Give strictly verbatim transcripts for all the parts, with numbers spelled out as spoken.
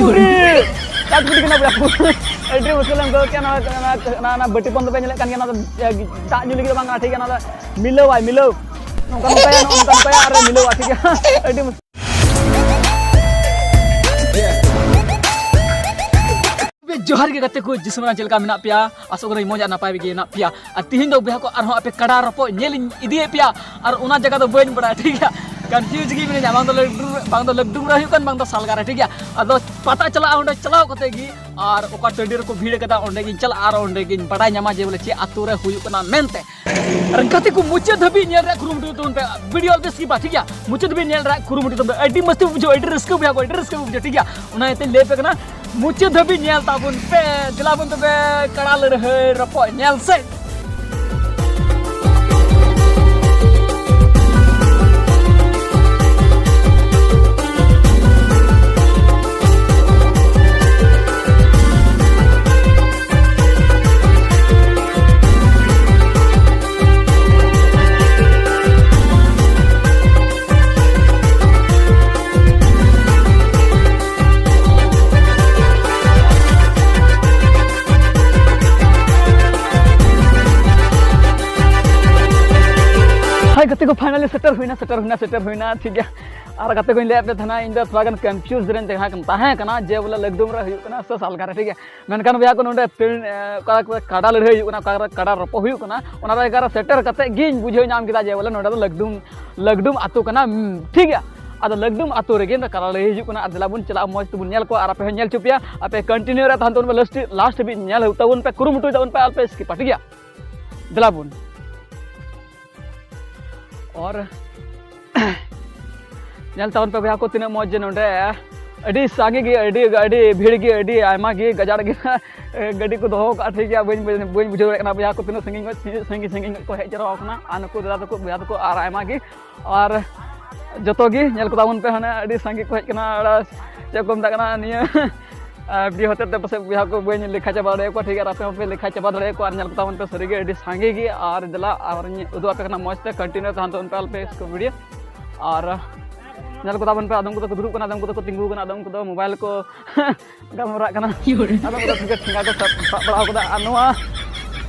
ᱯᱩᱨᱤ ᱠᱟᱴ ᱯᱩᱨᱤ ᱠᱟᱱᱟ ᱵᱚᱭᱦᱟ᱾ ᱟᱹᱰᱤ ᱢᱩᱥᱠᱤᱞ ᱮᱢ ᱟᱹᱭᱠᱟᱹᱣ ᱠᱮᱭᱟ᱾ ᱱᱚᱣᱟ, ᱱᱚᱣᱟ, ᱱᱚᱣᱟ, ᱱᱚᱣᱟ ᱵᱟᱹᱴᱤ ᱯᱚᱱ ᱫᱚᱯᱮ ᱧᱮᱞᱮᱫ ᱠᱟᱱ ᱜᱮᱭᱟ, ᱱᱚᱣᱟ ᱫᱚ, ᱮ, ᱫᱟᱜ ᱧᱩ ᱞᱟᱹᱜᱤᱫ ᱫᱚ ᱵᱟᱝ ᱠᱟᱱᱟ, ᱴᱷᱤᱠ ᱜᱮᱭᱟ? ᱱᱚᱣᱟ ᱫᱚ ᱢᱤᱞᱟᱹᱣᱟᱭ, ᱢᱤᱞᱟᱹᱣ᱾ ᱱᱚᱝᱠᱟ ᱱᱚᱝᱠᱟᱭᱟ, ᱱᱚᱝᱠᱟ ᱱᱚᱝᱠᱟᱭᱟ ᱟᱨ ᱢᱤᱞᱟᱹᱣᱟ, ᱴᱷᱤᱠ ᱜᱮᱭᱟ? ᱟᱹᱰᱤ ᱢᱩᱥᱠᱤᱞ᱾ ᱡᱚᱦᱟᱨ ᱜᱮ ᱜᱟᱛᱮ ᱠᱚ, ᱡᱤᱥᱩ ᱢᱟᱨᱟᱝ ᱪᱮᱫ ᱞᱮᱠᱟ ᱢᱮᱱᱟᱜ ᱯᱮᱭᱟ? ᱟᱥᱚᱜ ᱠᱟᱹᱱᱟᱹᱧ ᱢᱚᱡᱽ ᱟᱨ ᱱᱟᱯᱟᱭ ᱜᱮ ᱢᱮᱱᱟᱜ ᱯᱮᱭᱟ᱾ ᱟᱨ ᱛᱤᱦᱤᱧ ᱫᱚ ᱵᱚᱭᱦᱟ ᱠᱚ ᱟᱨᱦᱚᱸ ᱟᱯᱮ ᱠᱟᱰᱟ ᱨᱚᱯᱚᱜ ᱧᱮᱞ ᱤᱧ ᱤᱫᱤᱭᱮᱫ ᱯᱮᱭᱟ᱾ ᱟᱨ ᱚᱱᱟ ᱡᱟᱭᱜᱟ ᱫᱚ ᱵᱟᱹᱧ ᱵᱟᱲᱟᱭᱟ, ᱴᱷᱤᱠ ᱜᱮᱭᱟ? ᱠᱚᱱᱯᱷᱤᱭᱩᱡᱽ ᱜᱮ ᱢᱤᱱᱟᱹᱧᱟ, ᱵᱟᱝ ᱫᱚ ᱞᱟᱹᱜᱰᱩᱢ, ᱵᱟᱝ ᱫᱚ ᱞᱟᱹᱜᱰᱩᱢ ᱨᱮ ᱦᱩᱭᱩᱜ ᱠᱟᱱ, ᱵᱟᱝ ᱫᱚ ᱥᱟᱞᱜᱟ ᱨᱮ, ᱴᱷᱤᱠ ᱜᱮᱭᱟ? ᱟᱫᱚ ᱯᱟᱛᱟ ᱪᱟᱞᱟᱜᱼᱟ, ᱚᱸᱰᱮ ᱪᱟᱞᱟᱣ ᱠᱟᱛᱮ ᱜᱮ ᱟᱨ ᱚᱠᱟ ᱴᱟᱺᱰᱤ ᱨᱮᱠᱚ ᱵᱷᱤᱲ ᱠᱟᱫᱟ ᱚᱸᱰᱮ ᱜᱤᱧ ᱪᱟᱞᱟᱜᱼᱟ ᱟᱨ ᱚᱸᱰᱮ ᱜᱤᱧ ᱵᱟᱰᱟᱭ ᱧᱟᱢᱟ ᱡᱮ ᱵᱚᱞᱮ ᱪᱮᱫ ᱟᱛᱳ ᱨᱮ ᱦᱩᱭᱩᱜ ᱠᱟᱱᱟ ᱢᱮᱱᱛᱮ᱾ ᱟᱨ ᱜᱟᱛᱮ ᱠᱚ ᱢᱩᱪᱟᱹᱫ ᱫᱷᱟᱹᱵᱤᱡ ᱧᱮᱞ ᱨᱮᱭᱟᱜ ᱠᱩᱨᱩᱢᱩᱴᱩᱭ ᱛᱟᱵᱚᱱ ᱯᱮ᱾ ᱵᱷᱤᱰᱤᱭᱳ ᱟᱞᱚ ᱯᱮ ᱥᱠᱤᱯᱟ, ᱴᱷᱤᱠ ᱜᱮᱭᱟ? ᱢᱩᱪᱟᱹᱫ ᱫᱷᱟᱹᱵᱤᱡ ᱧᱮᱞ ᱨᱮᱭᱟᱜ ᱠᱩᱨᱩᱢᱩᱴᱩ ᱛᱟᱵᱚᱱ ᱯᱮ᱾ ᱟᱹᱰᱤ ᱢᱚᱡᱽ ᱛᱮ ᱵᱩᱡᱷᱟᱹᱣᱟ, ᱟᱹᱰᱤ ᱨᱟᱹᱥᱠᱟᱹ ᱵᱩᱡᱷᱟᱹᱜᱼᱟ, ᱟᱹᱰᱤ ᱨᱟᱹᱥᱠᱟᱹ ᱵᱩᱡᱷᱟᱹᱜᱼᱟ, ᱴᱷᱤᱠ ᱜᱮᱭᱟ? ᱚᱱᱟ ᱤᱭᱟᱹᱛᱮ ᱞᱟᱹᱭ ᱟᱯᱮ ᱠᱟᱱᱟ, ᱢᱩᱪᱟᱹᱫ ᱫᱷᱟᱹᱵᱤᱡ ᱧᱮᱞ ᱛᱟᱵᱚᱱ ᱯᱮ᱾ ᱫᱮᱞᱟ ᱵᱚᱱ ᱛᱚᱵᱮ ᱠᱟᱲᱟ ᱞᱟᱹᱲᱦᱟᱹᱭ ᱨᱚᱯᱚᱜ ᱧᱮᱞ ᱥᱮ᱾ ᱦᱟᱭ ᱜᱟᱛᱮ ᱠᱚ, finally ᱥᱮᱴᱮᱨ ᱦᱩᱭᱱᱟ, ᱥᱮᱴᱮᱨ ᱦᱩᱭᱱᱟ, ᱥᱮᱴᱮᱨ ᱦᱩᱭᱱᱟ, ᱴᱷᱤᱠ ᱜᱮᱭᱟ᱾ ᱟᱨ ᱜᱟᱛᱮ ᱠᱚᱧ ᱞᱟᱹᱭᱟᱫ ᱯᱮ ᱛᱟᱦᱮᱱᱟ, ᱤᱧ ᱫᱚ ᱛᱷᱚᱲᱟ ᱜᱟᱱ confuse ᱨᱮᱧ ᱛᱟᱦᱮᱸ ᱠᱟᱱ, ᱛᱟᱦᱮᱸ ᱠᱟᱱᱟ ᱡᱮ ᱵᱚᱞᱮ ᱞᱟᱹᱜᱰᱩᱢ ᱨᱮ ᱦᱩᱭᱩᱜ ᱠᱟᱱᱟ ᱥᱮ ᱥᱟᱞᱜᱟ ᱨᱮ, ᱴᱷᱤᱠ ᱜᱮᱭᱟ᱾ ᱢᱮᱱᱠᱷᱟᱱ ᱵᱚᱭᱦᱟ ᱠᱚ, ᱱᱚᱰᱮ ᱯᱤᱲ-, ᱮ, ᱚᱠᱟ ᱨᱮ ᱠᱟᱰᱟ ᱞᱟᱹᱲᱦᱟᱹᱭ ᱦᱩᱭᱩᱜ ᱠᱟᱱᱟ, ᱚᱠᱟ ᱨᱮ ᱠᱟᱰᱟ ᱨᱚᱯᱚᱜ ᱦᱩᱭᱩᱜ ᱠᱟᱱᱟ, ᱚᱱᱟ ᱡᱟᱭᱜᱟ ᱨᱮ ᱥᱮᱴᱮᱨ ᱠᱟᱛᱮ ᱜᱤᱧ ᱵᱩᱡᱷᱟᱹᱣ ᱧᱟᱢ ᱠᱮᱫᱟ ᱡᱮ ᱵᱚᱞᱮ ᱱᱚᱰᱮ ᱫᱚ ᱞᱟᱹᱜᱰᱩᱢ, ᱞᱟᱹᱜᱰᱩᱢ ᱟᱛᱳ ᱠᱟᱱᱟ, ᱩᱸ, ᱴᱷᱤᱠ ᱜᱮᱭᱟ᱾ ᱟᱫᱚ ᱞᱟᱹᱜᱰᱩᱢ ᱟᱛᱳ ᱨᱮᱜᱮ ᱱᱚᱰᱮ ᱠᱟᱰᱟ ᱞᱟᱹᱲᱦᱟᱹᱭ ᱦᱩᱭᱩᱜ ᱠᱟᱱᱟ᱾ ᱟᱨ ᱫᱮᱞᱟ ᱵᱚᱱ ᱪᱟᱞᱟᱜᱼᱟ, ᱢᱚᱡᱽ ᱛᱮᱵᱚᱱ ᱧᱮᱞ ᱠᱚᱣᱟ ᱟᱨ ᱟᱯᱮ ᱦᱚᱸ ᱧᱮᱞ ᱦᱚᱪᱚ ᱯᱮᱭᱟ᱾ ᱟᱯᱮ continue ᱨᱮ ᱛᱟᱦᱮᱱ ᱛᱟᱵᱚᱱ ᱯᱮ, last, last ᱦᱟᱹᱵᱤᱡ ᱧᱮᱞ ᱛᱟᱵᱚᱱ ᱯᱮ, ᱠᱩᱨᱩᱢᱩᱴᱩᱭ ᱛᱟᱵᱚᱱ ᱯᱮ, ᱟᱞᱚ ᱯᱮ ᱥᱠᱤᱯᱟ, ᱴᱷᱤᱠ ᱜᱮᱭᱟ? ᱫᱮᱞᱟ ᱵᱚᱱ᱾ ᱟᱨ ᱧᱮᱞ ᱛᱟᱵᱚᱱ ᱯᱮ ᱵᱚᱭᱦᱟ ᱠᱚ, ᱛᱤᱱᱟᱹᱜ ᱢᱚᱡᱽ ᱡᱮ ᱱᱚᱰᱮ ᱟᱹᱰᱤ ᱥᱟᱸᱜᱮ ᱜᱮ, ᱟᱹᱰᱤ, ᱟᱹᱰᱤ ᱵᱷᱤᱲ ᱜᱮ, ᱟᱹᱰᱤ ᱟᱭᱢᱟ ᱜᱮ ᱜᱟᱡᱟᱲ ᱜᱮ ᱜᱟᱹᱰᱤ ᱠᱚ ᱫᱚᱦᱚ ᱠᱟᱜᱼᱟ, ᱴᱷᱤᱠ ᱜᱮᱭᱟ᱾ ᱵᱟᱹᱧ, ᱵᱟᱹᱧ ᱵᱩᱡᱷᱟᱹᱣ ᱫᱟᱲᱮᱭᱟᱜ ᱠᱟᱱᱟ ᱵᱚᱭᱦᱟ ᱠᱚ, ᱛᱤᱱᱟᱹᱜ ᱥᱟᱺᱜᱤᱧ ᱠᱷᱚᱱ, ᱥᱟᱺᱜᱤᱧ, ᱥᱟᱺᱜᱤᱧ ᱠᱷᱚᱱ ᱠᱚ ᱦᱮᱡ ᱡᱟᱣᱨᱟ ᱟᱠᱟᱱᱟ᱾ ᱟᱨ ᱱᱩᱠᱩ ᱫᱟᱫᱟ ᱛᱟᱠᱚ, ᱵᱚᱭᱦᱟ ᱛᱟᱠᱚ ᱟᱨ ᱟᱭᱢᱟ ᱜᱮ᱾ ᱟᱨ ᱡᱚᱛᱚ ᱜᱮ ᱧᱮᱞ ᱠᱚ ᱛᱟᱵᱚᱱ ᱯᱮ, ᱦᱟᱱᱮ ᱟᱹᱰᱤ ᱥᱟᱸᱜᱮ ᱠᱚ ᱦᱮᱡ ᱠᱟᱱᱟ᱾ ᱟᱨ ᱪᱮᱫ ᱠᱚ ᱢᱮᱛᱟᱜ ᱠᱟᱱᱟ ᱱᱤᱭᱟᱹ, ᱟᱨ ᱵᱷᱤᱰᱤᱭᱳ ᱦᱚᱛᱮᱡ ᱛᱮ ᱯᱟᱥᱮᱡ ᱵᱚᱭᱦᱟ ᱠᱚ ᱵᱟᱹᱧ ᱞᱮᱠᱷᱟ ᱪᱟᱵᱟ ᱫᱟᱲᱮᱭᱟᱠᱚᱣᱟ, ᱴᱷᱤᱠ ᱜᱮᱭᱟ? ᱟᱨ ᱟᱯᱮ ᱦᱚᱸᱯᱮ ᱞᱮᱠᱷᱟ ᱪᱟᱵᱟ ᱫᱟᱲᱮᱭᱟᱠᱚᱣᱟ᱾ ᱟᱨ ᱧᱮᱞ ᱠᱚ ᱛᱟᱵᱚᱱ ᱯᱮ ᱥᱟᱹᱨᱤᱜᱮ ᱟᱹᱰᱤ ᱥᱟᱸᱜᱮ ᱜᱮ᱾ ᱟᱨ ᱫᱮᱞᱟ ᱟᱨᱤᱧ ᱩᱫᱩᱜ ᱟᱯᱮ ᱠᱟᱱᱟ ᱢᱚᱡᱽ ᱛᱮ, continue ᱛᱟᱦᱮᱱ ᱛᱟᱵᱚᱱ ᱯᱮ ᱟᱞᱯᱮ ᱥᱠᱩᱞ ᱵᱷᱤᱰᱤᱭᱳ᱾ ᱟᱨ ᱧᱮᱞ ᱠᱚ ᱛᱟᱵᱚᱱ ᱯᱮ, ᱟᱫᱚᱢ ᱠᱚᱫᱚ ᱠᱚ ᱫᱩᱲᱩᱵ ᱠᱟᱱᱟ, ᱟᱫᱚᱢ ᱠᱚᱫᱚ ᱠᱚ ᱛᱤᱸᱜᱩ ᱠᱟᱱᱟ, ᱟᱫᱚᱢ ᱠᱚᱫᱚ ᱢᱳᱵᱟᱭᱤᱞ ᱠᱚ ᱜᱟᱞᱢᱟᱨᱟᱜ ᱠᱟᱱᱟ᱾ ᱟᱫᱚᱢ ᱠᱚᱫᱚ ᱴᱷᱮᱸᱜᱟ, ᱴᱷᱮᱸᱜᱟ ᱠᱚ ᱥᱟᱵ, ᱥᱟᱵ ᱵᱟᱲᱟ ᱠᱟᱫᱟ᱾ ᱟᱨ ᱱᱚᱣᱟ,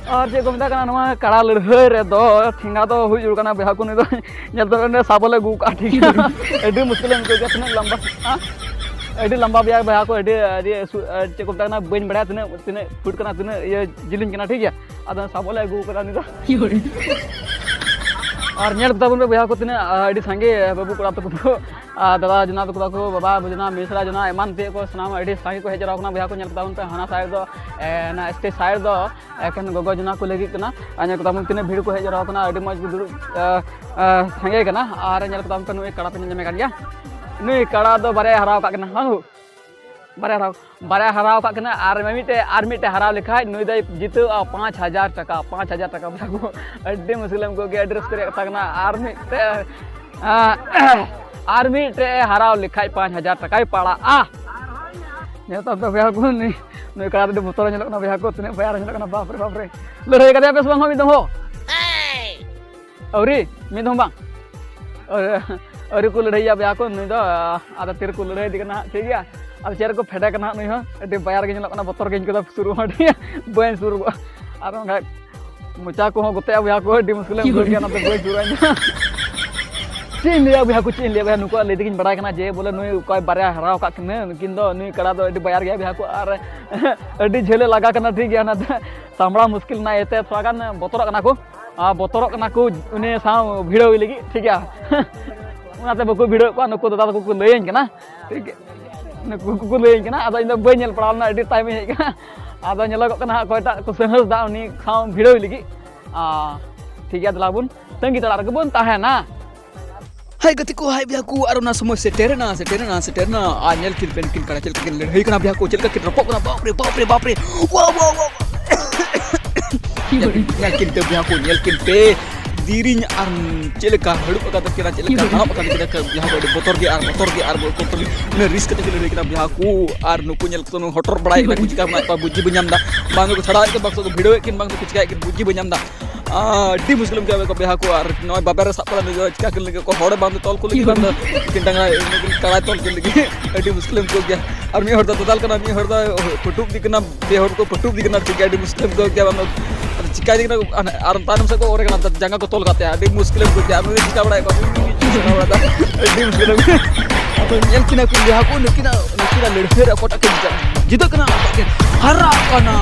ᱟᱨ ᱪᱮᱫ ᱠᱚ ᱢᱮᱛᱟᱜ ᱠᱟᱱᱟ, ᱱᱚᱣᱟ ᱠᱟᱲᱟ ᱞᱟᱹᱲᱦᱟᱹᱭ ᱨᱮᱫᱚ ᱴᱷᱮᱸᱜᱟ ᱫᱚ ᱦᱩᱭ ᱡᱟᱹᱨᱩᱲ ᱠᱟᱱᱟ᱾ ᱵᱚᱭᱦᱟ ᱠᱚ, ᱱᱩᱭ ᱫᱚ ᱧᱮᱞ ᱫᱚ ᱚᱸᱰᱮ ᱥᱟᱵᱚᱞ ᱮ ᱟᱹᱜᱩ ᱠᱟᱜᱼᱟ, ᱴᱷᱤᱠ ᱜᱮᱭᱟ᱾ ᱟᱹᱰᱤ ᱢᱩᱥᱠᱤᱞ ᱮᱢ ᱟᱹᱭᱠᱟᱹᱣ ᱜᱮᱭᱟ, ᱛᱤᱱᱟᱹᱜ ᱞᱟᱢᱵᱟ, ᱦᱮᱸ? ᱟᱹᱰᱤ ᱞᱟᱢᱵᱟ ᱜᱮᱭᱟ ᱵᱚᱭᱦᱟ ᱠᱚ, ᱟᱹᱰᱤ, ᱟᱹᱰᱤ ᱥᱩ-, ᱟᱨ ᱪᱮᱫ ᱠᱚ ᱢᱮᱛᱟᱜ ᱠᱟᱱᱟ, ᱵᱟᱹᱧ ᱵᱟᱲᱟᱭᱟ ᱛᱤᱱᱟᱹᱜ, ᱛᱤᱱᱟᱹᱜ ᱯᱷᱩᱴ ᱠᱟᱱᱟ, ᱛᱤᱱᱟᱹᱜ ᱤᱭᱟᱹ ᱡᱤᱞᱤᱧ ᱠᱟᱱᱟ, ᱴᱷᱤᱠ ᱜᱮᱭᱟ᱾ ᱟᱫᱚ ᱥᱟᱵᱚᱞ ᱮ ᱟᱹᱜᱩ ᱠᱟᱫᱟ ᱩᱱᱤ ᱫᱚ᱾ ᱟᱨ ᱧᱮᱞ ᱠᱚ ᱛᱟᱵᱚᱱ ᱯᱮ ᱵᱚᱭᱦᱟ ᱠᱚ, ᱛᱤᱱᱟᱹᱜ, ᱟᱹᱰᱤ ᱥᱟᱸᱜᱮ ᱵᱟᱹᱵᱩ ᱠᱚᱲᱟ ᱛᱟᱠᱚ ᱠᱚ, ᱟᱨ ᱫᱟᱫᱟ ᱡᱚᱱᱟ ᱛᱟᱠᱚ ᱠᱚ, ᱵᱟᱵᱟ ᱡᱚᱱᱟ, ᱢᱤᱥᱨᱟ ᱡᱚᱱᱟ, ᱮᱢᱟᱱ ᱛᱮᱭᱟᱜ ᱠᱚ, ᱥᱟᱱᱟᱢ ᱟᱹᱰᱤ ᱥᱟᱸᱜᱮ ᱠᱚ ᱦᱮᱡ ᱡᱟᱣᱨᱟ ᱠᱟᱱᱟ᱾ ᱵᱚᱭᱦᱟ ᱠᱚ ᱧᱮᱞ ᱠᱚ ᱛᱟᱵᱚᱱ ᱯᱮ, ᱦᱟᱱᱟ ᱥᱟᱭᱤᱰ ᱫᱚ, ᱮ, ᱚᱱᱟ ᱥᱴᱮᱡᱽ ᱥᱟᱭᱤᱰ ᱫᱚ ᱮᱠᱮᱱ ᱜᱚᱜᱚ ᱡᱚᱱᱟ ᱠᱚ ᱞᱟᱹᱜᱤᱫ ᱠᱟᱱᱟ᱾ ᱟᱨ ᱧᱮᱞ ᱠᱚ ᱛᱟᱵᱚᱱ ᱛᱤᱱᱟᱹᱜ ᱵᱷᱤᱲ ᱠᱚ ᱦᱮᱡ ᱡᱟᱣᱨᱟ ᱠᱟᱱᱟ, ᱟᱹᱰᱤ ᱢᱚᱡᱽ ᱠᱚ ᱫᱩᱲᱩᱵ, ᱮ, ᱮ, ᱥᱟᱸᱜᱮ ᱠᱟᱱᱟ᱾ ᱟᱨ ᱧᱮᱞ ᱠᱚ ᱛᱟᱵᱚᱱ ᱯᱮ, ᱱᱩᱭ ᱠᱟᱲᱟ ᱯᱮ ᱧᱮᱞ ᱧᱟᱢᱮ ᱠᱟᱱ ᱜᱮᱭᱟ, ᱱᱩᱭ ᱠᱟᱲᱟ ᱫᱚ ᱵᱟᱨᱭᱟ ᱦᱟᱨᱟᱣ ᱟᱠᱟᱫ ᱠᱤᱱᱟ, ᱦᱟᱝ ᱦᱳ? ᱵᱟᱨᱭᱟ ᱦᱟᱨᱟᱣ, ᱵᱟᱨᱭᱟ ᱦᱟᱨᱟᱣ ᱟᱠᱟᱫ ᱠᱤᱱᱟ, ᱟᱨ ᱢᱤᱫᱴᱮᱡ, ᱟᱨ ᱢᱤᱫᱴᱮᱡ ᱦᱟᱨᱟᱣ ᱞᱮᱠᱷᱟᱡ ᱱᱩᱭ ᱫᱚᱭ ᱡᱤᱛᱟᱹᱜᱼᱟ ᱯᱟᱸᱪ ᱦᱟᱡᱟᱨ ᱴᱟᱠᱟ, ᱯᱟᱸᱪ ᱦᱟᱡᱟᱨ ᱴᱟᱠᱟ᱾ ᱵᱚᱭᱦᱟ ᱠᱚ, ᱟᱹᱰᱤ ᱢᱩᱥᱠᱤᱞ ᱮᱢ ᱟᱹᱭᱠᱟᱹᱣ ᱜᱮᱭᱟ, ᱟᱹᱰᱤ ᱨᱟᱹᱥᱠᱟᱹ ᱨᱮᱭᱟᱜ ᱠᱟᱛᱷᱟ ᱠᱟᱱᱟ᱾ ᱟᱨ ᱢᱤᱫᱴᱮᱡ, ᱟᱸ, ᱟᱨ ᱢᱤᱫᱴᱮᱡ ᱦᱟᱨᱟᱣ ᱞᱮᱠᱷᱟᱡ ᱯᱟᱸᱪ ᱦᱟᱡᱟᱨ ᱴᱟᱠᱟᱭ ᱯᱟᱲᱟᱜᱼᱟ᱾ ᱱᱮᱛᱟᱨ ᱫᱚ ᱵᱚᱭᱦᱟ ᱠᱚ, ᱱᱩᱭ, ᱱᱩᱭ ᱠᱟᱲᱟ ᱫᱚ ᱟᱹᱰᱤ ᱵᱚᱛᱚᱨ ᱧᱮᱞᱚᱜ ᱠᱟᱱᱟ ᱵᱚᱭᱦᱟ ᱠᱚ, ᱛᱤᱱᱟᱹᱜ ᱵᱟᱭᱟᱨ ᱧᱮᱞᱚᱜ ᱠᱟᱱᱟ, ᱵᱟᱯ ᱨᱮ ᱵᱟᱯ ᱨᱮ᱾ ᱞᱟᱹᱲᱦᱟᱹᱭ ᱠᱟᱫᱮᱭᱟ ᱯᱮ ᱥᱮ ᱵᱟᱝ ᱦᱳ ᱢᱤᱫ ᱫᱚᱢ ᱦᱳ? ᱟᱹᱣᱨᱤ, ᱢᱤᱫ ᱫᱚᱢ ᱵᱟᱝ? ᱟᱹᱣᱨᱤ, ᱟᱹᱣᱨᱤ ᱠᱚ ᱞᱟᱹᱲᱦᱟᱹᱭᱟ ᱵᱚᱭᱦᱟ ᱠᱚ, ᱱᱩᱭ ᱫᱚ, ᱟᱫᱚ ᱛᱤ ᱨᱮᱠᱚ ᱞᱟᱹᱲᱦᱟᱹᱭ ᱤᱫᱤ ᱠᱟᱱᱟ ᱦᱟᱸᱜ, ᱴᱷᱤᱠ ᱜᱮᱭᱟ᱾ ᱟᱫᱚ ᱪᱮᱫ ᱨᱮᱠᱚ ᱯᱷᱮᱰᱮ ᱠᱟᱱᱟ ᱦᱟᱸᱜ ᱱᱩᱭ ᱦᱚᱸ, ᱟᱹᱰᱤ ᱵᱟᱭᱟᱨ ᱜᱮ ᱧᱮᱞᱚᱜ ᱠᱟᱱᱟ, ᱵᱚᱛᱚᱨ ᱜᱮ ᱤᱧ ᱠᱟᱫᱟ ᱥᱩᱨᱩᱜ ᱦᱚᱸ, ᱴᱷᱤᱠ ᱜᱮᱭᱟ, ᱵᱟᱹᱧ ᱥᱩᱨᱩᱜᱼᱟ᱾ ᱟᱨ ᱵᱟᱝᱠᱷᱟᱡ ᱢᱚᱪᱟ ᱠᱚᱦᱚᱸ ᱜᱚᱛᱮᱜᱼᱟ ᱵᱚᱭᱦᱟ ᱠᱚ, ᱟᱹᱰᱤ ᱢᱩᱥᱠᱤᱞᱮᱢ ᱟᱹᱭᱠᱟᱹᱣ ᱜᱮᱭᱟ, ᱚᱱᱟᱛᱮ ᱵᱟᱹᱧ ᱥᱩᱨᱩᱜᱼᱟ ᱤᱧ ᱫᱚ᱾ ᱪᱮᱫ ᱤᱧ ᱞᱟᱹᱭᱟ ᱵᱚᱭᱦᱟ ᱠᱚ, ᱪᱮᱫ ᱤᱧ ᱞᱟᱹᱭᱟ ᱵᱚᱭᱦᱟ, ᱱᱩᱠᱩᱣᱟᱜ ᱞᱟᱹᱭ ᱛᱮᱜᱮᱧ ᱵᱟᱲᱟᱭ ᱠᱟᱱᱟ ᱡᱮ ᱵᱚᱞᱮ ᱱᱩᱭ ᱚᱠᱚᱭ ᱵᱟᱨᱭᱟ ᱦᱟᱨᱟᱣ ᱟᱠᱟᱫ ᱠᱤᱱᱟᱹ, ᱱᱩᱠᱤᱱ ᱫᱚ, ᱱᱩᱭ ᱠᱟᱲᱟ ᱫᱚ ᱟᱹᱰᱤ ᱵᱟᱭᱟᱨ ᱜᱮᱭᱟ ᱵᱚᱭᱦᱟ ᱠᱚ, ᱟᱨ ᱟᱹᱰᱤ ᱡᱷᱟᱹᱞᱮ ᱞᱟᱜᱟ ᱠᱟᱱᱟ, ᱴᱷᱤᱠ ᱜᱮᱭᱟ, ᱚᱱᱟᱛᱮ ᱥᱟᱢᱵᱲᱟᱣ ᱢᱩᱥᱠᱤᱞ ᱮᱱᱟ, ᱤᱭᱟᱹᱛᱮ ᱛᱷᱚᱲᱟ ᱜᱟᱱ ᱵᱚᱛᱚᱨᱚᱜ ᱠᱟᱱᱟ ᱠᱚ᱾ ᱟᱨ ᱵᱚᱛᱚᱨᱚᱜ ᱠᱟᱱᱟ ᱠᱚ ᱩᱱᱤ ᱥᱟᱶ ᱵᱷᱤᱲᱟᱹᱣ ᱞᱟᱹᱜᱤᱫ, ᱴᱷᱤᱠ ᱜᱮᱭᱟ᱾ ᱚᱱᱟᱛᱮ ᱵᱟᱠᱚ ᱵᱷᱤᱲᱟᱹᱣᱮᱫ ᱠᱚᱣᱟ, ᱱᱩᱠᱩ ᱫᱟᱫᱟ ᱛᱟᱠᱚ ᱠᱚ ᱞᱟᱹᱭᱟᱹᱧ ᱠᱟᱱᱟ, ᱴᱷᱤᱠ ᱜᱮᱭᱟ᱾ ᱱᱩᱠᱩ ᱠᱚᱠᱚ ᱞᱟᱹᱭᱟᱹᱧ ᱠᱟᱱᱟ, ᱟᱫᱚ ᱤᱧ ᱫᱚ ᱵᱟᱹᱧ ᱧᱮᱞ ᱯᱟᱲᱟᱣ ᱞᱮᱱᱟ, ᱟᱹᱰᱤ ᱛᱟᱭᱚᱢᱤᱧ ᱦᱮᱡ ᱠᱟᱱᱟ᱾ ᱟᱫᱚ ᱧᱮᱞᱚᱜᱚᱜ ᱠᱟᱱᱟ ᱦᱟᱸᱜ ᱚᱠᱚᱭᱴᱟᱜ ᱠᱚ ᱥᱟᱦᱚᱥ ᱫᱟ ᱩᱱᱤ ᱥᱟᱶ ᱵᱷᱤᱲᱟᱹᱣ ᱞᱟᱹᱜᱤᱫ᱾ ᱟᱨ ᱴᱷᱤᱠ ᱜᱮᱭᱟ, ᱫᱮᱞᱟ ᱵᱚᱱ ᱛᱟᱺᱜᱤ ᱛᱟᱲᱟᱜ ᱨᱮᱜᱮ ᱵᱚᱱ ᱛᱟᱦᱮᱱᱟ᱾ ᱦᱟᱭ ᱜᱟᱛᱮ ᱠᱚ, ᱦᱟᱭ ᱵᱚᱭᱦᱟ ᱠᱚ, ᱟᱨ ᱚᱱᱟ ᱥᱚᱢᱚᱭ ᱥᱮᱴᱮᱨᱮᱱᱟ, ᱥᱮᱴᱮᱨᱮᱱᱟ, ᱥᱮᱴᱮᱨᱮᱱᱟ᱾ ᱟᱨ ᱧᱮᱞ ᱠᱤᱱ ᱯᱮ, ᱱᱩᱠᱤᱱ ᱠᱟᱲᱟ ᱪᱮᱫ ᱞᱮᱠᱟ ᱠᱤᱱ ᱞᱟᱹᱲᱦᱟᱹᱭ ᱠᱟᱱᱟ ᱵᱚᱭᱦᱟ ᱠᱚ, ᱪᱮᱫ ᱞᱮᱠᱟ ᱠᱤᱱ ᱨᱚᱯᱚᱜ ᱠᱟᱱᱟ, ᱵᱟᱯ ᱨᱮ, ᱵᱟᱯ ᱨᱮ, ᱵᱟᱯ ᱨᱮ᱾ ᱣᱟᱣ, ᱣᱟᱣ, ᱣᱟᱣ᱾ ᱧᱮᱞ ᱠᱤᱱ ᱛᱮ ᱵᱚᱭᱦᱟ ᱠᱚ, ᱧᱮᱞ ᱠᱤᱱ ᱯᱮ᱾ ᱫᱤᱨᱤᱧ ᱟᱨ ᱪᱮᱫ ᱞᱮᱠᱟ ᱦᱟᱹᱲᱩᱵ ᱟᱠᱟᱫ ᱠᱤᱱᱟ, ᱪᱮᱫ ᱞᱮᱠᱟ ᱦᱟᱲᱟᱢ ᱟᱠᱟᱫ ᱠᱤᱱᱟ ᱵᱚᱭᱦᱟ ᱠᱚ, ᱟᱹᱰᱤ ᱵᱚᱛᱚᱨ ᱜᱮ ᱟᱨ ᱵᱚᱛᱚᱨ ᱜᱮ ᱟᱨ ᱵᱚᱛᱚᱨ ᱜᱮ᱾ ᱩᱱᱟᱹᱜ ᱨᱤᱥᱠ ᱠᱟᱛᱮ ᱠᱤᱱ ᱞᱟᱹᱲᱦᱟᱹᱭ ᱠᱟᱱᱟ ᱵᱚᱭᱦᱟ ᱠᱚ, ᱟᱨ ᱱᱩᱠᱩ ᱧᱮᱞ ᱠᱚ ᱦᱚᱴᱚᱨ ᱵᱟᱲᱟᱭᱮᱫ ᱠᱟᱱᱟ ᱠᱚ, ᱪᱤᱠᱟ ᱢᱮᱱᱟᱜ ᱠᱚᱣᱟ ᱵᱩᱡᱽ ᱵᱟᱹᱧ ᱧᱟᱢ ᱮᱫᱟ᱾ ᱵᱟᱝ ᱫᱚᱠᱚ ᱪᱷᱟᱲᱟᱣᱮᱫ ᱠᱤᱱ, ᱵᱟᱝ ᱫᱚᱠᱚ ᱵᱷᱤᱲᱟᱹᱣᱮᱫ ᱠᱤᱱ, ᱵᱟᱝ ᱫᱚᱠᱚ ᱪᱤᱠᱟᱹᱭᱮᱫ ᱠᱤᱱ, ᱵᱩᱡᱽ ᱵᱟᱹᱧ ᱧᱟᱢ ᱮᱫᱟ᱾ ᱟᱹᱰᱤ ᱢᱩᱥᱠᱤᱞᱮᱢ ᱠᱮᱭᱟ ᱠᱚ ᱵᱮᱦᱟ ᱠᱚ, ᱟᱨ ᱱᱚᱜᱼᱚᱭ ᱵᱟᱵᱮᱨ ᱨᱮ ᱥᱟᱵ ᱠᱟᱛᱮ ᱪᱤᱠᱟ ᱠᱤᱱ ᱞᱟᱹᱜᱤᱫ ᱠᱚ ᱦᱚᱲᱮ ᱵᱟᱝ ᱛᱚᱞ ᱠᱚ ᱞᱟᱹᱜᱤᱫ ᱵᱟᱝ᱾ ᱠᱤᱱ ᱰᱟᱝᱨᱟ ᱠᱟᱲᱟᱭ ᱛᱚᱞ ᱠᱤᱱ ᱞᱟᱹᱜᱤᱫ ᱟᱹᱰᱤ ᱢᱩᱥᱠᱤᱞᱮᱢ ᱠᱚ ᱜᱮᱭᱟ᱾ ᱟᱨ ᱢᱤᱫ ᱦᱚᱲ ᱫᱚ ᱫᱟᱫᱟᱞ ᱠᱟᱱᱟ, ᱢᱤᱫ ᱦᱚᱲ ᱫᱚ ᱯᱟᱹᱴᱩᱵ ᱫᱤ ᱠᱟᱱᱟ, ᱯᱮ ᱦᱚᱲ ᱠᱚ ᱯᱟᱹᱴᱩᱵ ᱫᱤ ᱠᱟᱱᱟ, ᱴᱷᱤᱠ ᱜᱮᱭᱟ, ᱟᱹᱰᱤ ᱢᱩᱥᱠᱤᱞᱮᱢ ᱠᱚ ᱜᱮᱭᱟ ᱵᱟᱝ᱾ ᱟᱨ ᱪᱤᱠᱟ ᱫᱤ ᱠᱟᱱᱟ, ᱟᱨ ᱛᱟᱭᱱᱚᱢ ᱥᱮᱫ ᱠᱚ ᱚᱨᱮ ᱠᱟᱱᱟ, ᱡᱟᱸᱜᱟ ᱠᱚ ᱛᱚᱞ ᱠᱟᱛᱮ ᱟᱹᱰᱤ ᱢᱩᱥᱠᱤᱞᱮᱢ ᱠᱚ ᱜᱮᱭᱟ᱾ ᱟᱨ ᱩᱱᱤ ᱫᱚ ᱪᱤᱠᱟ ᱵᱟᱲᱟᱭ ᱠᱚ ᱟᱹᱰᱤ ᱢᱩᱥᱠᱤᱞᱮᱢ ᱠᱚ᱾ ᱟᱫᱚ ᱧᱮᱞ ᱠᱤᱱᱟ ᱠᱚ ᱵᱮᱦᱟ ᱠᱚ ᱱᱩᱠᱤᱱᱟᱜ, ᱱᱩᱠᱤᱱᱟᱜ ᱞᱟᱹᱲᱦᱟᱹᱭ ᱨᱮ ᱚᱠᱚᱭᱴᱟᱜ ᱠᱤᱱ ᱡᱤᱛᱟᱹᱜ ᱠᱟᱱᱟ, ᱚᱠᱚᱭᱴᱟᱜ ᱠᱤᱱ ᱦᱟᱨᱟᱜ ᱠᱟᱱᱟ᱾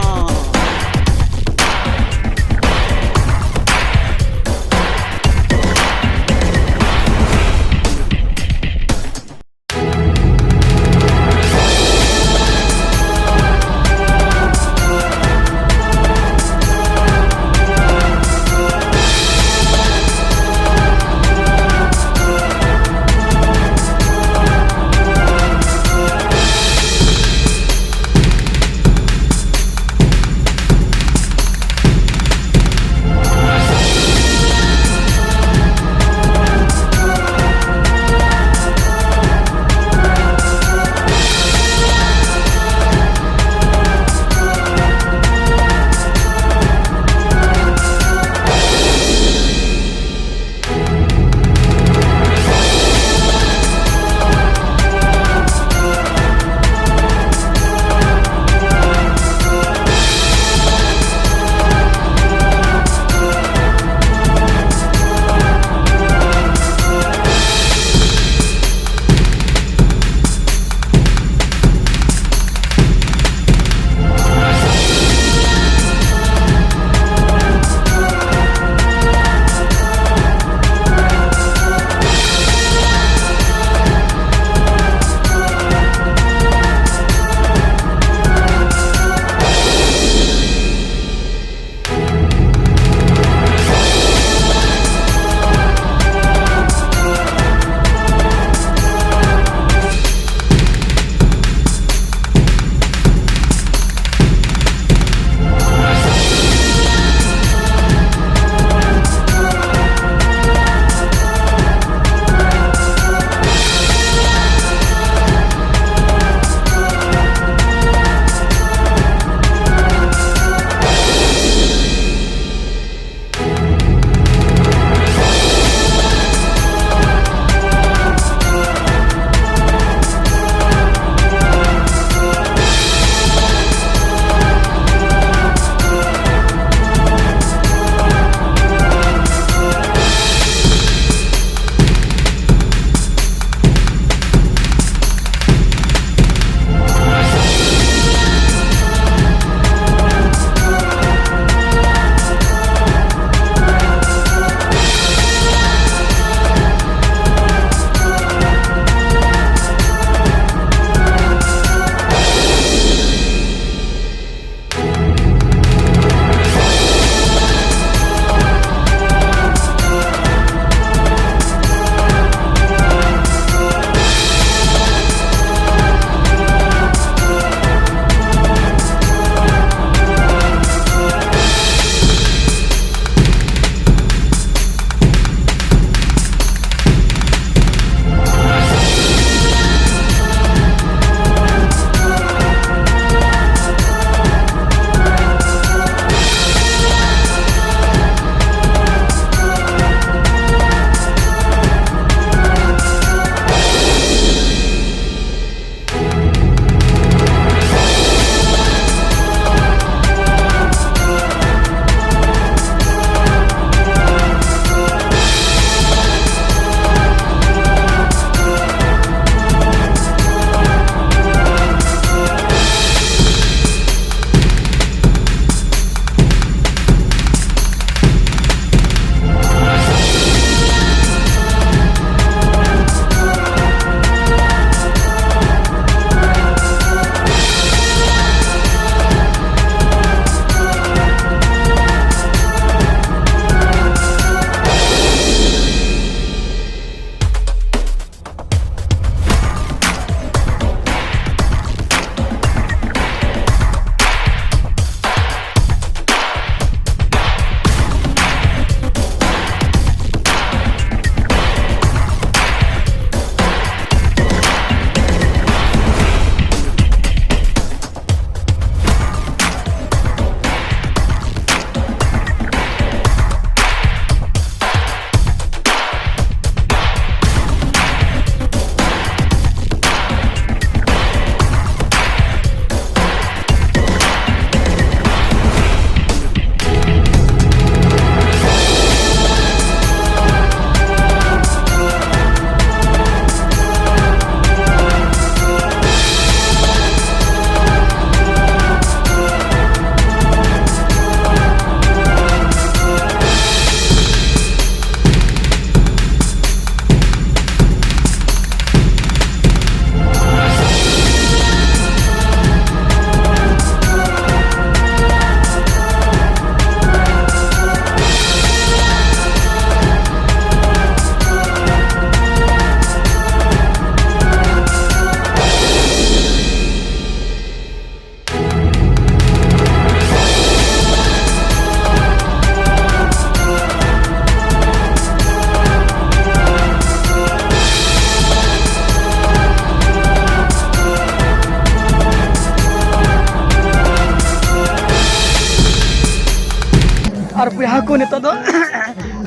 ᱟᱨ ᱵᱚᱭᱦᱟ ᱠᱚ, ᱱᱤᱛᱚᱜ ᱫᱚ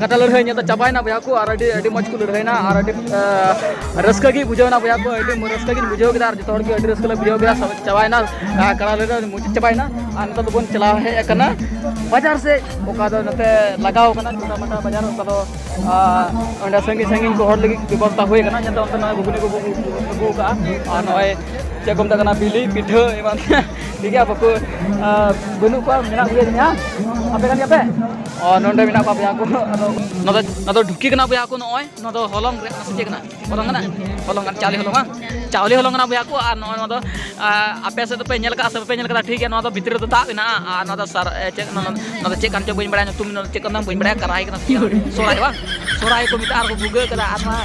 ᱠᱟᱴᱟ ᱞᱟᱹᱲᱦᱟᱹᱭ ᱱᱤᱛᱚᱜ ᱪᱟᱵᱟᱭᱮᱱᱟ ᱵᱚᱭᱦᱟ ᱠᱚ, ᱟᱨ ᱟᱹᱰᱤ, ᱟᱹᱰᱤ ᱢᱚᱡᱽ ᱠᱚ ᱞᱟᱹᱲᱦᱟᱹᱭᱱᱟ, ᱟᱨ ᱟᱹᱰᱤ, ᱟᱸ, ᱨᱟᱹᱥᱠᱟᱹ ᱜᱮ ᱵᱩᱡᱷᱟᱹᱣᱱᱟ ᱵᱚᱭᱦᱟ ᱠᱚ, ᱟᱹᱰᱤ ᱨᱟᱹᱥᱠᱟᱹ ᱜᱤᱧ ᱵᱩᱡᱷᱟᱹᱣ ᱠᱮᱫᱟ, ᱟᱨ ᱡᱚᱛᱚ ᱦᱚᱲ ᱜᱮ ᱟᱹᱰᱤ ᱨᱟᱹᱥᱠᱟᱹ ᱞᱮ ᱵᱩᱡᱷᱟᱹᱣ ᱠᱮᱫᱟ᱾ ᱪᱟᱵᱟᱭᱮᱱᱟ, ᱟᱸ, ᱠᱟᱴᱟ ᱞᱟᱹᱲᱦᱟᱹᱭ ᱢᱩᱪᱟᱹᱫ ᱪᱟᱵᱟᱭᱮᱱᱟ, ᱟᱨ ᱱᱤᱛᱚᱜ ᱫᱚᱵᱚᱱ ᱪᱟᱞᱟᱣ ᱦᱮᱡ ᱟᱠᱟᱱᱟ ᱵᱟᱡᱟᱨ ᱥᱮᱫ, ᱚᱠᱟ ᱫᱚ ᱱᱚᱛᱮ ᱞᱟᱜᱟᱣ ᱠᱟᱱᱟ ᱪᱷᱳᱴᱟ ᱢᱳᱴᱟ ᱵᱟᱡᱟᱨ, ᱚᱠᱟ ᱫᱚ, ᱟᱸ, ᱚᱸᱰᱮ ᱥᱟᱺᱜᱤᱧ ᱥᱟᱺᱜᱤᱧ ᱠᱚ ᱦᱚᱲ ᱞᱟᱹᱜᱤᱫ ᱵᱮᱵᱚᱥᱛᱷᱟ ᱦᱩᱭ ᱠᱟᱱᱟ᱾ ᱧᱮᱞ ᱛᱟᱵᱚᱱ ᱯᱮ, ᱱᱚᱜᱼᱚᱭ ᱜᱷᱩᱜᱽᱱᱤ ᱠᱚ ᱟᱹᱜᱩ ᱟᱠᱟᱫᱼᱟ, ᱟᱨ ᱱᱚᱜᱼᱚᱭ ᱪᱮᱫ ᱠᱚ ᱢᱮᱛᱟᱜ ᱠᱟᱱᱟ, ᱵᱤᱞᱤ ᱯᱤᱴᱷᱟᱹ ᱮᱢᱟᱱ ᱛᱮᱭᱟᱜ᱾ ᱴᱷᱤᱠ ᱜᱮᱭᱟ, ᱵᱟᱠᱚ, ᱟᱸ, ᱵᱟᱹᱱᱩᱜ ᱠᱚᱣᱟ, ᱢᱮᱱᱟᱜ ᱠᱚᱜᱮᱭᱟ ᱡᱟᱹᱱᱤᱡ, ᱦᱟᱸ? ᱟᱯᱮ ᱠᱟᱱ ᱜᱮᱭᱟ ᱯᱮ? ᱚ, ᱱᱚᱰᱮ ᱢᱮᱱᱟᱜ ᱠᱚᱣᱟ ᱵᱚᱭᱦᱟ ᱠᱚ᱾ ᱟᱫᱚ ᱱᱚᱣᱟ ᱫᱚ, ᱱᱚᱣᱟ ᱫᱚ ᱰᱷᱩᱠᱤ ᱠᱟᱱᱟ ᱵᱚᱭᱦᱟ ᱠᱚ, ᱱᱚᱜᱼᱚᱭ᱾ ᱱᱚᱣᱟ ᱫᱚ ᱦᱚᱞᱚᱝ ᱨᱮ, ᱥᱮ ᱪᱮᱫ ᱠᱟᱱᱟ? ᱦᱚᱞᱚᱝ ᱠᱟᱱᱟ? ᱦᱚᱞᱚᱝ ᱠᱟᱱᱟ, ᱪᱟᱣᱞᱮ ᱦᱚᱞᱚᱝ ᱵᱟᱝ? ᱪᱟᱣᱞᱮ ᱦᱚᱞᱚᱝ ᱠᱟᱱᱟ ᱵᱚᱭᱦᱟ ᱠᱚ᱾ ᱟᱨ ᱱᱚᱜᱼᱚᱭ ᱱᱚᱣᱟ ᱫᱚ, ᱟᱸ, ᱟᱯᱮ ᱥᱮᱫ ᱫᱚᱯᱮ ᱧᱮᱞ ᱠᱟᱜᱼᱟ ᱥᱮ ᱵᱟᱯᱮ ᱧᱮᱞ ᱠᱟᱫᱟ? ᱴᱷᱤᱠ ᱜᱮᱭᱟ, ᱱᱚᱣᱟ ᱫᱚ ᱵᱷᱤᱛᱨᱤ ᱨᱮᱫᱚ ᱫᱟᱜ ᱢᱮᱱᱟᱜᱼᱟ᱾ ᱟᱨ ᱱᱚᱣᱟ ᱫᱚ ᱥᱟᱨ-, ᱮ, ᱪᱮᱫ, ᱱᱚᱣᱟ, ᱱᱚᱣᱟ ᱫᱚ ᱪᱮᱫ ᱠᱟᱱ ᱪᱚ ᱵᱟᱹᱧ ᱵᱟᱲᱟᱭᱟ, ᱧᱩᱛᱩᱢ ᱫᱚ ᱪᱮᱫ ᱠᱟᱱᱟ ᱵᱟᱹᱧ ᱵᱟᱲᱟᱭᱟ, ᱠᱟᱨᱟᱦᱤ ᱠᱟᱱᱟ ᱥᱮ ᱪᱮᱫ? ᱥᱚᱨᱟᱭ ᱵᱟᱝ? ᱥᱚᱨᱟᱭ ᱠᱚ ᱢᱮᱛᱟᱜᱼᱟ, ᱟᱨ ᱠᱚ ᱵᱷᱩᱜᱟᱹᱜ ᱠᱟᱫᱟ᱾ ᱟᱨ ᱱᱚᱣᱟ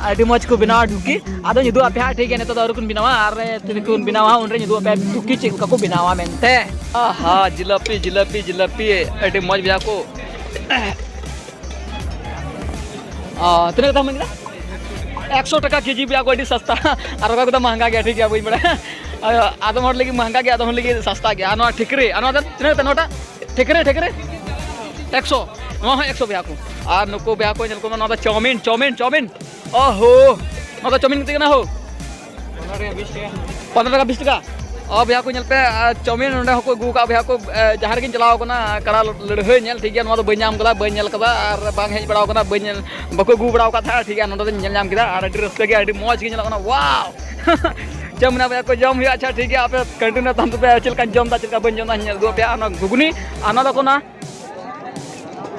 ᱟᱹᱰᱤ ᱢᱚᱡᱽ ᱠᱚ ᱵᱮᱱᱟᱣᱟ ᱰᱷᱩᱠᱤ᱾ ᱟᱫᱚᱧ ᱩᱫᱩᱜ ᱟᱯᱮ ᱦᱟᱸᱜ, ᱴᱷᱤᱠ ᱜᱮᱭᱟ? ᱱᱤᱛᱚᱜ ᱫᱚ ᱟᱹᱣᱨᱤ ᱠᱚ ᱵᱮᱱᱟᱣᱟ, ᱟᱨ ᱛᱤᱨᱮ ᱠᱚ ᱵᱮᱱᱟᱣᱟ ᱩᱱᱨᱮᱧ ᱩᱫᱩᱜ ᱟᱯᱮᱭᱟ ᱰᱷᱩᱠᱤ ᱪᱮᱫ ᱞᱮᱠᱟ ᱠᱚ ᱵᱮᱱᱟᱣᱟ ᱢᱮᱱᱛᱮ᱾ ᱟᱦᱟ, ᱡᱤᱞᱟᱯᱤ, ᱡᱤᱞᱟᱯᱤ, ᱡᱤᱞᱟᱯᱤ, ᱟᱹᱰᱤ ᱢᱚᱡᱽ ᱵᱚᱭᱦᱟ ᱠᱚ᱾ ᱚ, ᱛᱤᱱᱟᱹᱜ ᱠᱟᱛᱷᱟ ᱢᱮᱱ ᱠᱮᱫᱟ? ᱮᱠᱥᱚ ᱴᱟᱠᱟ ᱠᱮᱡᱤ ᱵᱚᱭᱦᱟ ᱠᱚ, ᱟᱹᱰᱤ ᱥᱟᱥᱛᱟ᱾ ᱟᱨ ᱚᱠᱟ ᱠᱚᱫᱚ ᱢᱟᱦᱟᱸᱜᱟ ᱜᱮᱭᱟ, ᱴᱷᱤᱠ ᱜᱮᱭᱟ, ᱵᱟᱹᱧ ᱵᱟᱲᱟᱭᱟ᱾ ᱟᱫᱚᱢ ᱦᱚᱲ ᱞᱟᱹᱜᱤᱫ ᱢᱟᱦᱟᱸᱜᱟ ᱜᱮᱭᱟ, ᱟᱫᱚᱢ ᱦᱚᱲ ᱞᱟᱹᱜᱤᱫ ᱥᱟᱥᱛᱟ ᱜᱮᱭᱟ᱾ ᱟᱨ ᱱᱚᱣᱟ ᱴᱷᱤᱠᱨᱤ, ᱟᱨ ᱱᱚᱣᱟ ᱫᱚ ᱛᱤᱱᱟᱹᱜ ᱠᱟᱛᱮ ᱱᱚᱣᱟᱴᱟᱜ? ᱴᱷᱤᱠᱨᱤ, ᱴᱷᱤᱠᱨᱤ? ᱮᱠᱥᱚ᱾ ᱱᱚᱣᱟ ᱦᱚᱸ ᱮᱠᱥᱚ ᱵᱚᱭᱦᱟ ᱠᱚ᱾ ᱟᱨ ᱱᱩᱠᱩ ᱵᱚᱭᱦᱟ ᱠᱚ ᱧᱮᱞ ᱠᱚᱢᱟ, ᱱᱚᱣᱟ ᱫᱚ ᱪᱟᱣᱢᱤᱱ, ᱪᱟᱣᱢᱤᱱ, ᱪᱟᱣᱢᱤᱱ᱾ ᱚᱦᱳ, ᱱᱚᱣᱟ ᱫᱚ ᱪᱟᱣᱢᱤᱱ ᱠᱟᱛᱮ ᱠᱟᱱᱟ ᱦᱳ᱾ ᱯᱚᱱᱨᱚ ᱴᱟᱠᱟ, ᱵᱤᱥ ᱴᱟᱠᱟ᱾ ᱚ, ᱵᱚᱭᱦᱟ ᱠᱚ ᱧᱮᱞ ᱯᱮ, ᱟᱨ ᱪᱟᱣᱢᱤᱱ ᱱᱚᱸᱰᱮ ᱦᱚᱸᱠᱚ ᱟᱹᱜᱩ ᱟᱠᱟᱫ ᱵᱚᱭᱦᱟ ᱠᱚ᱾ ᱮ, ᱡᱟᱦᱟᱸ ᱨᱮᱜᱤᱧ ᱪᱟᱞᱟᱣ ᱠᱟᱱᱟ, ᱠᱟᱲᱟ ᱞᱟᱹᱲᱦᱟᱹᱭ ᱧᱮᱞ, ᱴᱷᱤᱠ ᱜᱮᱭᱟ, ᱱᱚᱣᱟ ᱫᱚ ᱵᱟᱹᱧ ᱧᱟᱢ ᱠᱟᱫᱟ, ᱵᱟᱹᱧ ᱧᱮᱞ ᱠᱟᱫᱟ, ᱟᱨ ᱵᱟᱝ ᱦᱮᱡ ᱵᱟᱲᱟᱣ ᱠᱟᱱᱟ, ᱵᱟᱹᱧ ᱧᱮᱞ, ᱵᱟᱠᱚ ᱟᱹᱜᱩ ᱵᱟᱲᱟᱣ ᱟᱠᱟᱫ ᱛᱟᱦᱮᱸᱫ, ᱴᱷᱤᱠ ᱜᱮᱭᱟ, ᱱᱚᱸᱰᱮ ᱫᱚᱧ ᱧᱮᱞ ᱧᱟᱢ ᱠᱮᱫᱟ, ᱟᱨ ᱟᱹᱰᱤ ᱨᱟᱹᱥᱠᱟᱹ ᱜᱮ, ᱟᱹᱰᱤ ᱢᱚᱡᱽ ᱜᱮ ᱧᱮᱞᱚᱜ ᱠᱟᱱᱟ᱾ ᱣᱟᱣ! ᱪᱮᱫ ᱮᱢ ᱢᱮᱱᱟ ᱵᱚᱭᱦᱟ ᱠᱚ, ᱡᱚᱢ ᱦᱩᱭᱩᱜᱼᱟ᱾ ᱟᱪᱪᱷᱟ, ᱴᱷᱤᱠ ᱜᱮᱭᱟ, ᱟᱯᱮ continue ᱛᱟᱦᱮᱱ ᱛᱟᱯᱮ, ᱪᱮᱫ ᱞᱮᱠᱟᱧ ᱡᱚᱢ ᱮᱫᱟ, ᱪᱮᱫ ᱞᱮᱠᱟ ᱵᱟᱹᱧ ᱡᱚᱢ ᱮᱫᱟ, ᱧᱮᱞ ᱩᱫᱩᱜ ᱟᱯᱮᱭᱟ᱾ ᱚᱱᱟ ᱜᱷᱩᱜᱽᱱᱤ, ᱟᱨ ᱱᱚᱣᱟ ᱫᱚ ᱠᱟᱱᱟ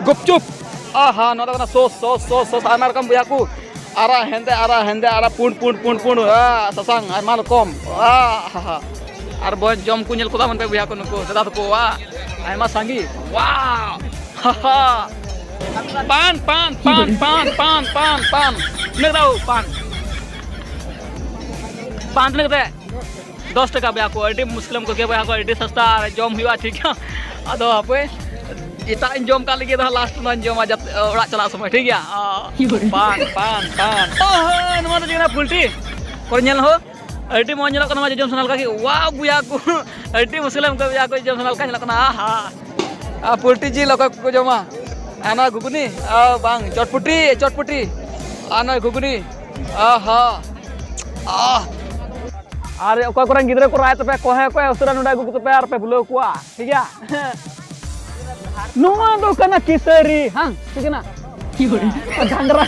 ᱜᱩᱯᱪᱩᱯ᱾ ᱟᱦᱟ, ᱱᱚᱣᱟ ᱫᱚ ᱠᱟᱱᱟ ᱥᱚᱥ, ᱥᱚᱥ, ᱥᱚᱥ, ᱥᱚᱥ, ᱟᱭᱢᱟ ᱨᱚᱠᱚᱢ ᱵᱚᱭᱦᱟ ᱠᱚ, ᱟᱨᱟᱜ ᱦᱮᱸᱫᱮ, ᱟᱨᱟᱜ ᱦᱮᱸᱫᱮ, ᱟᱨᱟᱜ ᱯᱩᱸᱰ, ᱯᱩᱸᱰ, ᱯᱩᱸᱰ, ᱯᱩᱸᱰ, ᱟ, ᱥᱟᱥᱟᱝ, ᱟᱭᱢᱟ ᱨᱚᱠᱚᱢ᱾ ᱟᱦᱟ᱾ ᱟᱨ ᱵᱚᱱ ᱡᱚᱢ ᱠᱚ ᱧᱮᱞ ᱠᱚᱫᱟ ᱢᱮᱱᱛᱮ ᱵᱚᱭᱦᱟ ᱠᱚ, ᱱᱩᱠᱩ ᱫᱟᱫᱟ ᱛᱟᱠᱚ, ᱣᱟ, ᱟᱭᱢᱟ ᱥᱟᱸᱜᱮ᱾ ᱣᱟᱣ! ᱦᱟᱦᱟ᱾ ᱯᱟᱱ, ᱯᱟᱱ, ᱯᱟᱱ, ᱯᱟᱱ, ᱯᱟᱱ, ᱯᱟᱱ, ᱯᱟᱱ᱾ ᱛᱤᱱᱟᱹᱜ ᱫᱟᱣ ᱯᱟᱱ? ᱯᱟᱱ ᱛᱤᱱᱟᱹᱜ ᱠᱟᱛᱮ? ᱫᱚᱥ ᱴᱟᱠᱟ ᱵᱚᱭᱦᱟ ᱠᱚ, ᱟᱹᱰᱤ ᱢᱩᱥᱠᱤᱞᱮᱢ ᱠᱚ ᱜᱮᱭᱟ ᱵᱚᱭᱦᱟ ᱠᱚ, ᱟᱹᱰᱤ ᱥᱟᱥᱛᱟ ᱟᱨ ᱡᱚᱢ ᱦᱩᱭᱩᱜᱼᱟ, ᱴᱷᱤᱠ ᱜᱮᱭᱟ᱾ ᱟᱫᱚ ᱦᱟᱯᱮ, ᱮᱴᱟᱜ ᱤᱧ ᱡᱚᱢ ᱠᱟᱜ ᱞᱟᱹᱜᱤᱫ ᱫᱚ ᱦᱟᱸᱜ, last ᱫᱚᱧ ᱡᱚᱢᱟ ᱡᱟᱛᱮ, ᱚᱲᱟᱜ ᱪᱟᱞᱟᱜ ᱥᱚᱢᱚᱭ, ᱴᱷᱤᱠ ᱜᱮᱭᱟ᱾ ᱯᱟᱱ, ᱯᱟᱱ, ᱯᱟᱱ᱾ ᱳᱦᱳ, ᱱᱚᱣᱟ ᱫᱚ ᱪᱮᱫ ᱠᱟᱱᱟ? ᱯᱳᱞᱴᱤ᱾ ᱚᱠᱚᱭ ᱧᱮᱞ ᱦᱳ? ᱟᱹᱰᱤ ᱢᱚᱡᱽ ᱧᱮᱞᱚᱜ ᱠᱟᱱᱟ, ᱱᱚᱣᱟ ᱡᱚᱡᱚᱢ ᱥᱟᱱᱟ ᱞᱮᱠᱟ ᱜᱮ᱾ ᱣᱟᱣ, ᱵᱚᱭᱦᱟ ᱠᱚ, ᱟᱹᱰᱤ ᱢᱩᱥᱠᱤᱞᱮᱢ ᱠᱚ ᱵᱚᱭᱦᱟ ᱠᱚ, ᱡᱚᱡᱚᱢ ᱥᱟᱱᱟ ᱞᱮᱠᱟ ᱧᱮᱞᱚᱜ ᱠᱟᱱᱟ᱾ ᱟᱦᱟ, ᱟᱨ ᱯᱳᱞᱴᱤ ᱡᱤᱞ ᱚᱠᱚᱭ ᱠᱚᱠᱚ ᱡᱚᱢᱟ? ᱟᱨ ᱱᱚᱣᱟ ᱜᱷᱩᱜᱽᱱᱤ? ᱟᱨ ᱵᱟᱝ, ᱪᱚᱴᱯᱩᱴᱤ, ᱪᱚᱴᱯᱩᱴᱤ᱾ ᱟᱨ ᱱᱚᱣᱟ ᱜᱷᱩᱜᱽᱱᱤ? ᱟᱦᱟ᱾ ᱟᱦ᱾ ᱟᱨ ᱚᱠᱚᱭ ᱠᱚᱨᱮᱱ ᱜᱤᱫᱽᱨᱟᱹ ᱠᱚ ᱨᱟᱜ ᱮᱫ ᱛᱟᱯᱮ, ᱠᱚᱦᱮ ᱚᱠᱚᱭ ᱩᱥᱟᱹᱨᱟ ᱱᱚᱰᱮ ᱟᱹᱜᱩ ᱠᱚᱛᱟᱯᱮ ᱟᱨ ᱯᱮ ᱵᱩᱞᱟᱹᱣ ᱠᱚᱣᱟ, ᱴᱷᱤᱠ ᱜᱮᱭᱟ? ᱱᱚᱣᱟ ᱫᱚ ᱠᱟᱱᱟ ᱠᱤᱥᱟᱹᱨᱤ, ᱦᱟᱝ? ᱴᱷᱤᱠ ᱠᱟᱱᱟ? ᱜᱷᱟᱸᱜᱽᱨᱟ᱾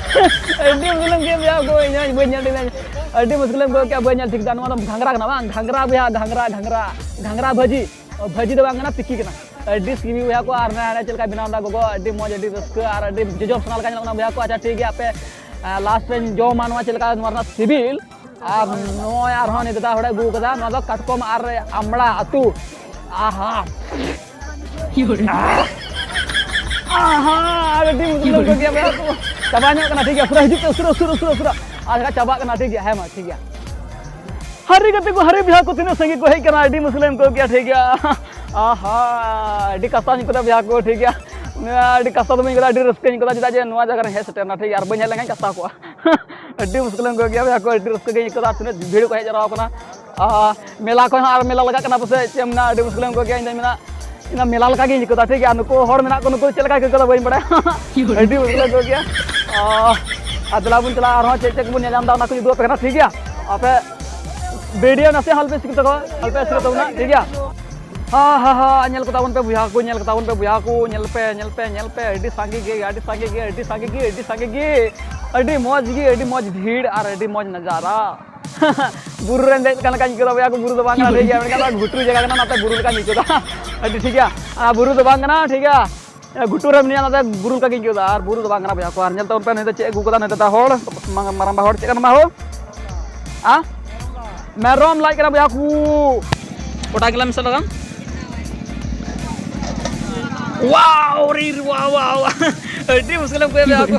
ᱟᱹᱰᱤ ᱢᱩᱥᱠᱤᱞᱮᱢ ᱜᱮ ᱵᱚᱭᱦᱟ ᱠᱚ, ᱤᱧ ᱦᱚᱸ ᱵᱟᱹᱧ ᱧᱮᱞ ᱴᱷᱤᱠ ᱫᱟ᱾ ᱟᱹᱰᱤ ᱢᱩᱥᱠᱤᱞᱮᱢ ᱜᱚᱜ ᱠᱮᱜᱼᱟ, ᱵᱟᱹᱧ ᱧᱮᱞ ᱴᱷᱤᱠ ᱫᱟ᱾ ᱱᱚᱣᱟ ᱫᱚ ᱜᱷᱟᱸᱜᱽᱨᱟ ᱠᱟᱱᱟ ᱵᱟᱝ? ᱜᱷᱟᱸᱜᱽᱨᱟ ᱵᱚᱭᱦᱟ, ᱜᱷᱟᱸᱜᱽᱨᱟ, ᱜᱷᱟᱸᱜᱽᱨᱟ᱾ ᱜᱷᱟᱸᱜᱽᱨᱟ ᱵᱷᱟᱹᱡᱤ᱾ ᱚ, ᱵᱷᱟᱹᱡᱤ ᱫᱚ ᱵᱟᱝ ᱠᱟᱱᱟ, ᱛᱤᱠᱤ ᱠᱟᱱᱟ᱾ ᱟᱹᱰᱤ ᱥᱤᱵᱤᱞ ᱵᱚᱭᱦᱟ ᱠᱚ, ᱟᱨ ᱱᱚᱰᱮ ᱪᱮᱫ ᱞᱮᱠᱟᱭ ᱵᱮᱱᱟᱣ ᱫᱟ ᱜᱚᱜᱚ, ᱟᱹᱰᱤ ᱢᱚᱡᱽ, ᱟᱹᱰᱤ ᱨᱟᱹᱥᱠᱟᱹ, ᱟᱨ ᱟᱹᱰᱤ ᱡᱚᱡᱚᱢ ᱥᱟᱱᱟ ᱞᱮᱠᱟ ᱧᱮᱞᱚᱜ ᱠᱟᱱᱟ ᱵᱚᱭᱦᱟ ᱠᱚ᱾ ᱟᱪᱪᱷᱟ, ᱴᱷᱤᱠ ᱜᱮᱭᱟ, ᱟᱯᱮ, ᱟ, last ᱨᱮᱧ ᱡᱚᱢᱟ ᱱᱚᱣᱟ ᱪᱮᱫ ᱞᱮᱠᱟ ᱱᱚᱣᱟ ᱨᱮᱱᱟᱜ ᱥᱤᱵᱤᱞ᱾ ᱟᱨ ᱱᱚᱜᱼᱚᱭ ᱟᱨᱦᱚᱸ ᱱᱤᱛᱚᱜ ᱫᱚ ᱦᱚᱲᱮ ᱟᱹᱜᱩ ᱠᱟᱫᱟ, ᱱᱚᱣᱟ ᱫᱚ ᱠᱟᱴᱠᱚᱢ ᱟᱨ ᱟᱢᱲᱟ ᱟᱹᱛᱩ᱾ ᱟᱦᱟ᱾ ᱟᱦᱟ, ᱟᱨ ᱟᱹᱰᱤ ᱢᱩᱥᱠᱤᱞ ᱠᱚ ᱜᱮᱭᱟ ᱵᱚᱭᱦᱟ ᱠᱚ᱾ ᱪᱟᱵᱟ ᱧᱚᱜ ᱠᱟᱱᱟ, ᱴᱷᱤᱠ ᱜᱮᱭᱟ, ᱩᱥᱟᱹᱨᱟ ᱦᱤᱡᱩᱜ ᱯᱮ, ᱩᱥᱟᱹᱨᱟ, ᱩᱥᱟᱹᱨᱟ, ᱩᱥᱟᱹᱨᱟ, ᱩᱥᱟᱹᱨᱟ᱾ ᱟᱨ ᱪᱟᱵᱟᱜ ᱠᱟᱱᱟ, ᱴᱷᱤᱠ ᱜᱮᱭᱟ, ᱦᱮᱸ ᱢᱟ, ᱴᱷᱤᱠ ᱜᱮᱭᱟ᱾ ᱦᱟᱹᱨᱤ ᱜᱟᱛᱮ ᱠᱚ, ᱦᱟᱹᱨᱤ ᱵᱚᱭᱦᱟ ᱠᱚ, ᱛᱤᱱᱟᱹᱜ ᱥᱟᱸᱜᱮ ᱠᱚ ᱦᱮᱡ ᱠᱟᱱᱟ, ᱟᱹᱰᱤ ᱢᱩᱥᱠᱤᱞᱮᱢ ᱟᱹᱭᱠᱟᱹᱣ ᱠᱮᱭᱟ, ᱴᱷᱤᱠ ᱜᱮᱭᱟ᱾ ᱟᱦᱟ, ᱟᱹᱰᱤ ᱠᱟᱥᱛᱟᱧ ᱟᱹᱭᱠᱟᱹᱣ ᱫᱟ ᱵᱚᱭᱦᱟ ᱠᱚ, ᱴᱷᱤᱠ ᱜᱮᱭᱟ᱾ ᱟᱹᱰᱤ ᱠᱟᱥᱛᱟ ᱫᱚ ᱵᱟᱹᱧ ᱟᱹᱭᱠᱟᱹᱣ ᱫᱟ, ᱟᱹᱰᱤ ᱨᱟᱹᱥᱠᱟᱹᱧ ᱟᱹᱭᱠᱟᱹᱣ ᱫᱟ, ᱪᱮᱫᱟᱜ ᱡᱮ ᱱᱚᱣᱟ ᱡᱟᱭᱜᱟ ᱨᱮᱧ ᱦᱮᱡ ᱥᱮᱴᱮᱨ ᱮᱱᱟ, ᱴᱷᱤᱠ ᱜᱮᱭᱟ, ᱟᱨ ᱵᱟᱹᱧ ᱦᱮᱡ ᱞᱮᱱᱠᱷᱟᱱ ᱠᱟᱥᱛᱟ ᱠᱚᱜᱼᱟ᱾ ᱟᱹᱰᱤ ᱢᱩᱥᱠᱤᱞᱮᱢ ᱟᱹᱭᱠᱟᱹᱣ ᱠᱮᱭᱟ ᱵᱚᱭᱦᱟ ᱠᱚ, ᱟᱹᱰᱤ ᱨᱟᱹᱥᱠᱟᱹ ᱜᱤᱧ ᱟᱹᱭᱠᱟᱹᱣ ᱫᱟ, ᱛᱤᱱᱟᱹᱜ ᱵᱷᱤᱲ ᱠᱚ ᱦᱮᱡ ᱡᱟᱣᱨᱟ ᱟᱠᱟᱱᱟ᱾ ᱟᱦᱟ, ᱢᱮᱞᱟ ᱠᱷᱚᱱ ᱦᱚᱸ ᱟᱨ ᱢᱮᱞᱟ ᱞᱟᱜᱟᱜ ᱠᱟᱱᱟ ᱯᱟᱥᱮᱡ, ᱪᱮᱫ ᱮᱢ ᱢᱮᱱᱟ, ᱟᱹᱰᱤ ᱢᱩᱥᱠᱤᱞᱮᱢ ᱟᱹᱭᱠᱟᱹᱣ ᱠᱮᱭᱟ, ᱤᱧ ᱫᱚᱧ ᱢᱮᱱᱟ, ᱤᱧ ᱫᱚ ᱢᱮᱞᱟ ᱞᱮᱠᱟ ᱜᱤᱧ ᱟᱹᱭᱠᱟᱹᱣ ᱫᱟ, ᱴᱷᱤᱠ ᱜᱮᱭᱟ᱾ ᱱᱩᱠᱩ ᱦᱚᱲ ᱢᱮᱱᱟᱜ ᱠᱚ, ᱱᱩᱠᱩ ᱪᱮᱫ ᱞᱮᱠᱟ ᱠᱚ ᱟᱹᱭᱠᱟᱹᱣ ᱫᱟ ᱵᱟᱹᱧ ᱵᱟᱲᱟᱭᱟ᱾ ᱟᱹᱰᱤ ᱢᱩᱥᱠᱤᱞᱮᱢ ᱟᱹᱭᱠᱟᱹᱣ ᱠᱮᱭᱟ᱾ ᱚ, ᱟᱨ ᱫᱮᱞᱟ ᱵᱚᱱ ᱪᱟᱞᱟᱜᱼᱟ, ᱟᱨᱦᱚᱸ ᱪᱮᱫ ᱪᱮᱫ ᱠᱚᱵᱚᱱ ᱧᱮᱞ ᱧᱟᱢ ᱫᱟ, ᱚᱱᱟ ᱠᱚᱧ ᱩᱫᱩᱜ ᱟᱯᱮ ᱠᱟᱱᱟ, ᱴᱷᱤᱠ ᱜᱮᱭᱟ᱾ ᱟᱯᱮ video ᱱᱟᱥᱮ ᱦᱚᱸ ᱟᱞᱚᱯᱮ skip ᱛᱟᱠᱚ, ᱟᱞᱚᱯᱮ skip ᱛᱟᱵᱚᱱᱟ, ᱴᱷᱤᱠ ᱜᱮᱭᱟ᱾ ᱦᱟ, ᱦᱟ, ᱦᱟ, ᱧᱮᱞ ᱠᱚ ᱛᱟᱵᱚᱱ ᱯᱮ ᱵᱚᱭᱦᱟ ᱠᱚ, ᱧᱮᱞ ᱠᱚ ᱛᱟᱵᱚᱱ ᱯᱮ ᱵᱚᱭᱦᱟ ᱠᱚ, ᱧᱮᱞ ᱯᱮ, ᱧᱮᱞ ᱯᱮ, ᱧᱮᱞ ᱯᱮ, ᱟᱹᱰᱤ ᱥᱟᱸᱜᱮ ᱜᱮ, ᱟᱹᱰᱤ ᱥᱟᱸᱜᱮ ᱜᱮ, ᱟᱹᱰᱤ ᱥᱟᱸᱜᱮ ᱜᱮ, ᱟᱹᱰᱤ ᱥᱟᱸᱜᱮ ᱜᱮ, ᱟᱹᱰᱤ ᱢᱚᱡᱽ ᱜᱮ, ᱟᱹᱰᱤ ᱢᱚᱡᱽ ᱵᱷᱤᱲ ᱟᱨ ᱟᱹᱰᱤ ᱢᱚᱡᱽ ᱱᱟᱡᱟᱨᱟ᱾ ᱵᱩᱨᱩ ᱨᱮᱢ ᱫᱮᱡ ᱞᱮᱠᱟ ᱞᱮᱠᱟᱧ ᱟᱹᱭᱠᱟᱹᱣ ᱫᱟ ᱵᱚᱭᱦᱟ ᱠᱚ, ᱵᱩᱨᱩ ᱫᱚ ᱵᱟᱝ ᱠᱟᱱᱟ, ᱴᱷᱤᱠ ᱜᱮᱭᱟ, ᱢᱮᱱᱠᱷᱟᱱ ᱱᱚᱣᱟ ᱜᱷᱩᱴᱩ ᱡᱟᱭᱜᱟ ᱠᱟᱱᱟ, ᱚᱱᱟᱛᱮ ᱵᱩᱨᱩ ᱞᱮᱠᱟᱧ ᱟᱹᱭᱠᱟᱹᱣ ᱫᱟ᱾ ᱟᱹᱰᱤ ᱴᱷᱤᱠ ᱜᱮᱭᱟ, ᱟᱨ ᱵᱩᱨᱩ ᱫᱚ ᱵᱟᱝ ᱠᱟᱱᱟ, ᱴᱷᱤᱠ ᱜᱮᱭᱟ, ᱜᱷᱩᱴᱩ ᱨᱮ ᱢᱮᱱᱟᱜᱼᱟ, ᱚᱱᱟᱛᱮ ᱵᱩᱨᱩ ᱞᱮᱠᱟ ᱜᱤᱧ ᱟᱹᱭᱠᱟᱹᱣ ᱫᱟ, ᱟᱨ ᱵᱩᱨᱩ ᱫᱚ ᱵᱟᱝ ᱠᱟᱱᱟ ᱵᱚᱭᱦᱟ ᱠᱚ᱾ ᱟᱨ ᱧᱮᱞ ᱛᱟᱵᱚᱱ ᱯᱮ ᱱᱩᱭ ᱫᱚ ᱪᱮᱫ ᱮ ᱟᱹᱜᱩ ᱠᱟᱫᱟ ᱱᱩᱭ ᱫᱟᱫᱟ ᱦᱚᱲ, ᱢᱟ-, ᱢᱟᱨᱟᱝᱵᱟ ᱦᱚᱲ, ᱪᱮᱫ ᱠᱟᱱᱟ ᱦᱳ? ᱟ? ᱢᱮᱨᱚᱢ ᱞᱟᱡ ᱠᱟᱱᱟ ᱵᱚᱭᱦᱟ ᱠᱚ᱾ ᱠᱚᱴᱟ ᱠᱤᱞᱳ ᱢᱮᱥᱟ ᱞᱟᱜᱟᱣ? ᱣᱟᱣ, ᱨᱤᱨ, ᱣᱟᱣ, ᱣᱟᱣ, ᱣᱟᱣ᱾ ᱟᱹᱰᱤ ᱢᱩᱥᱠᱤᱞᱮᱢ ᱠᱚᱭᱟ ᱵᱚᱭᱦᱟ ᱠᱚ᱾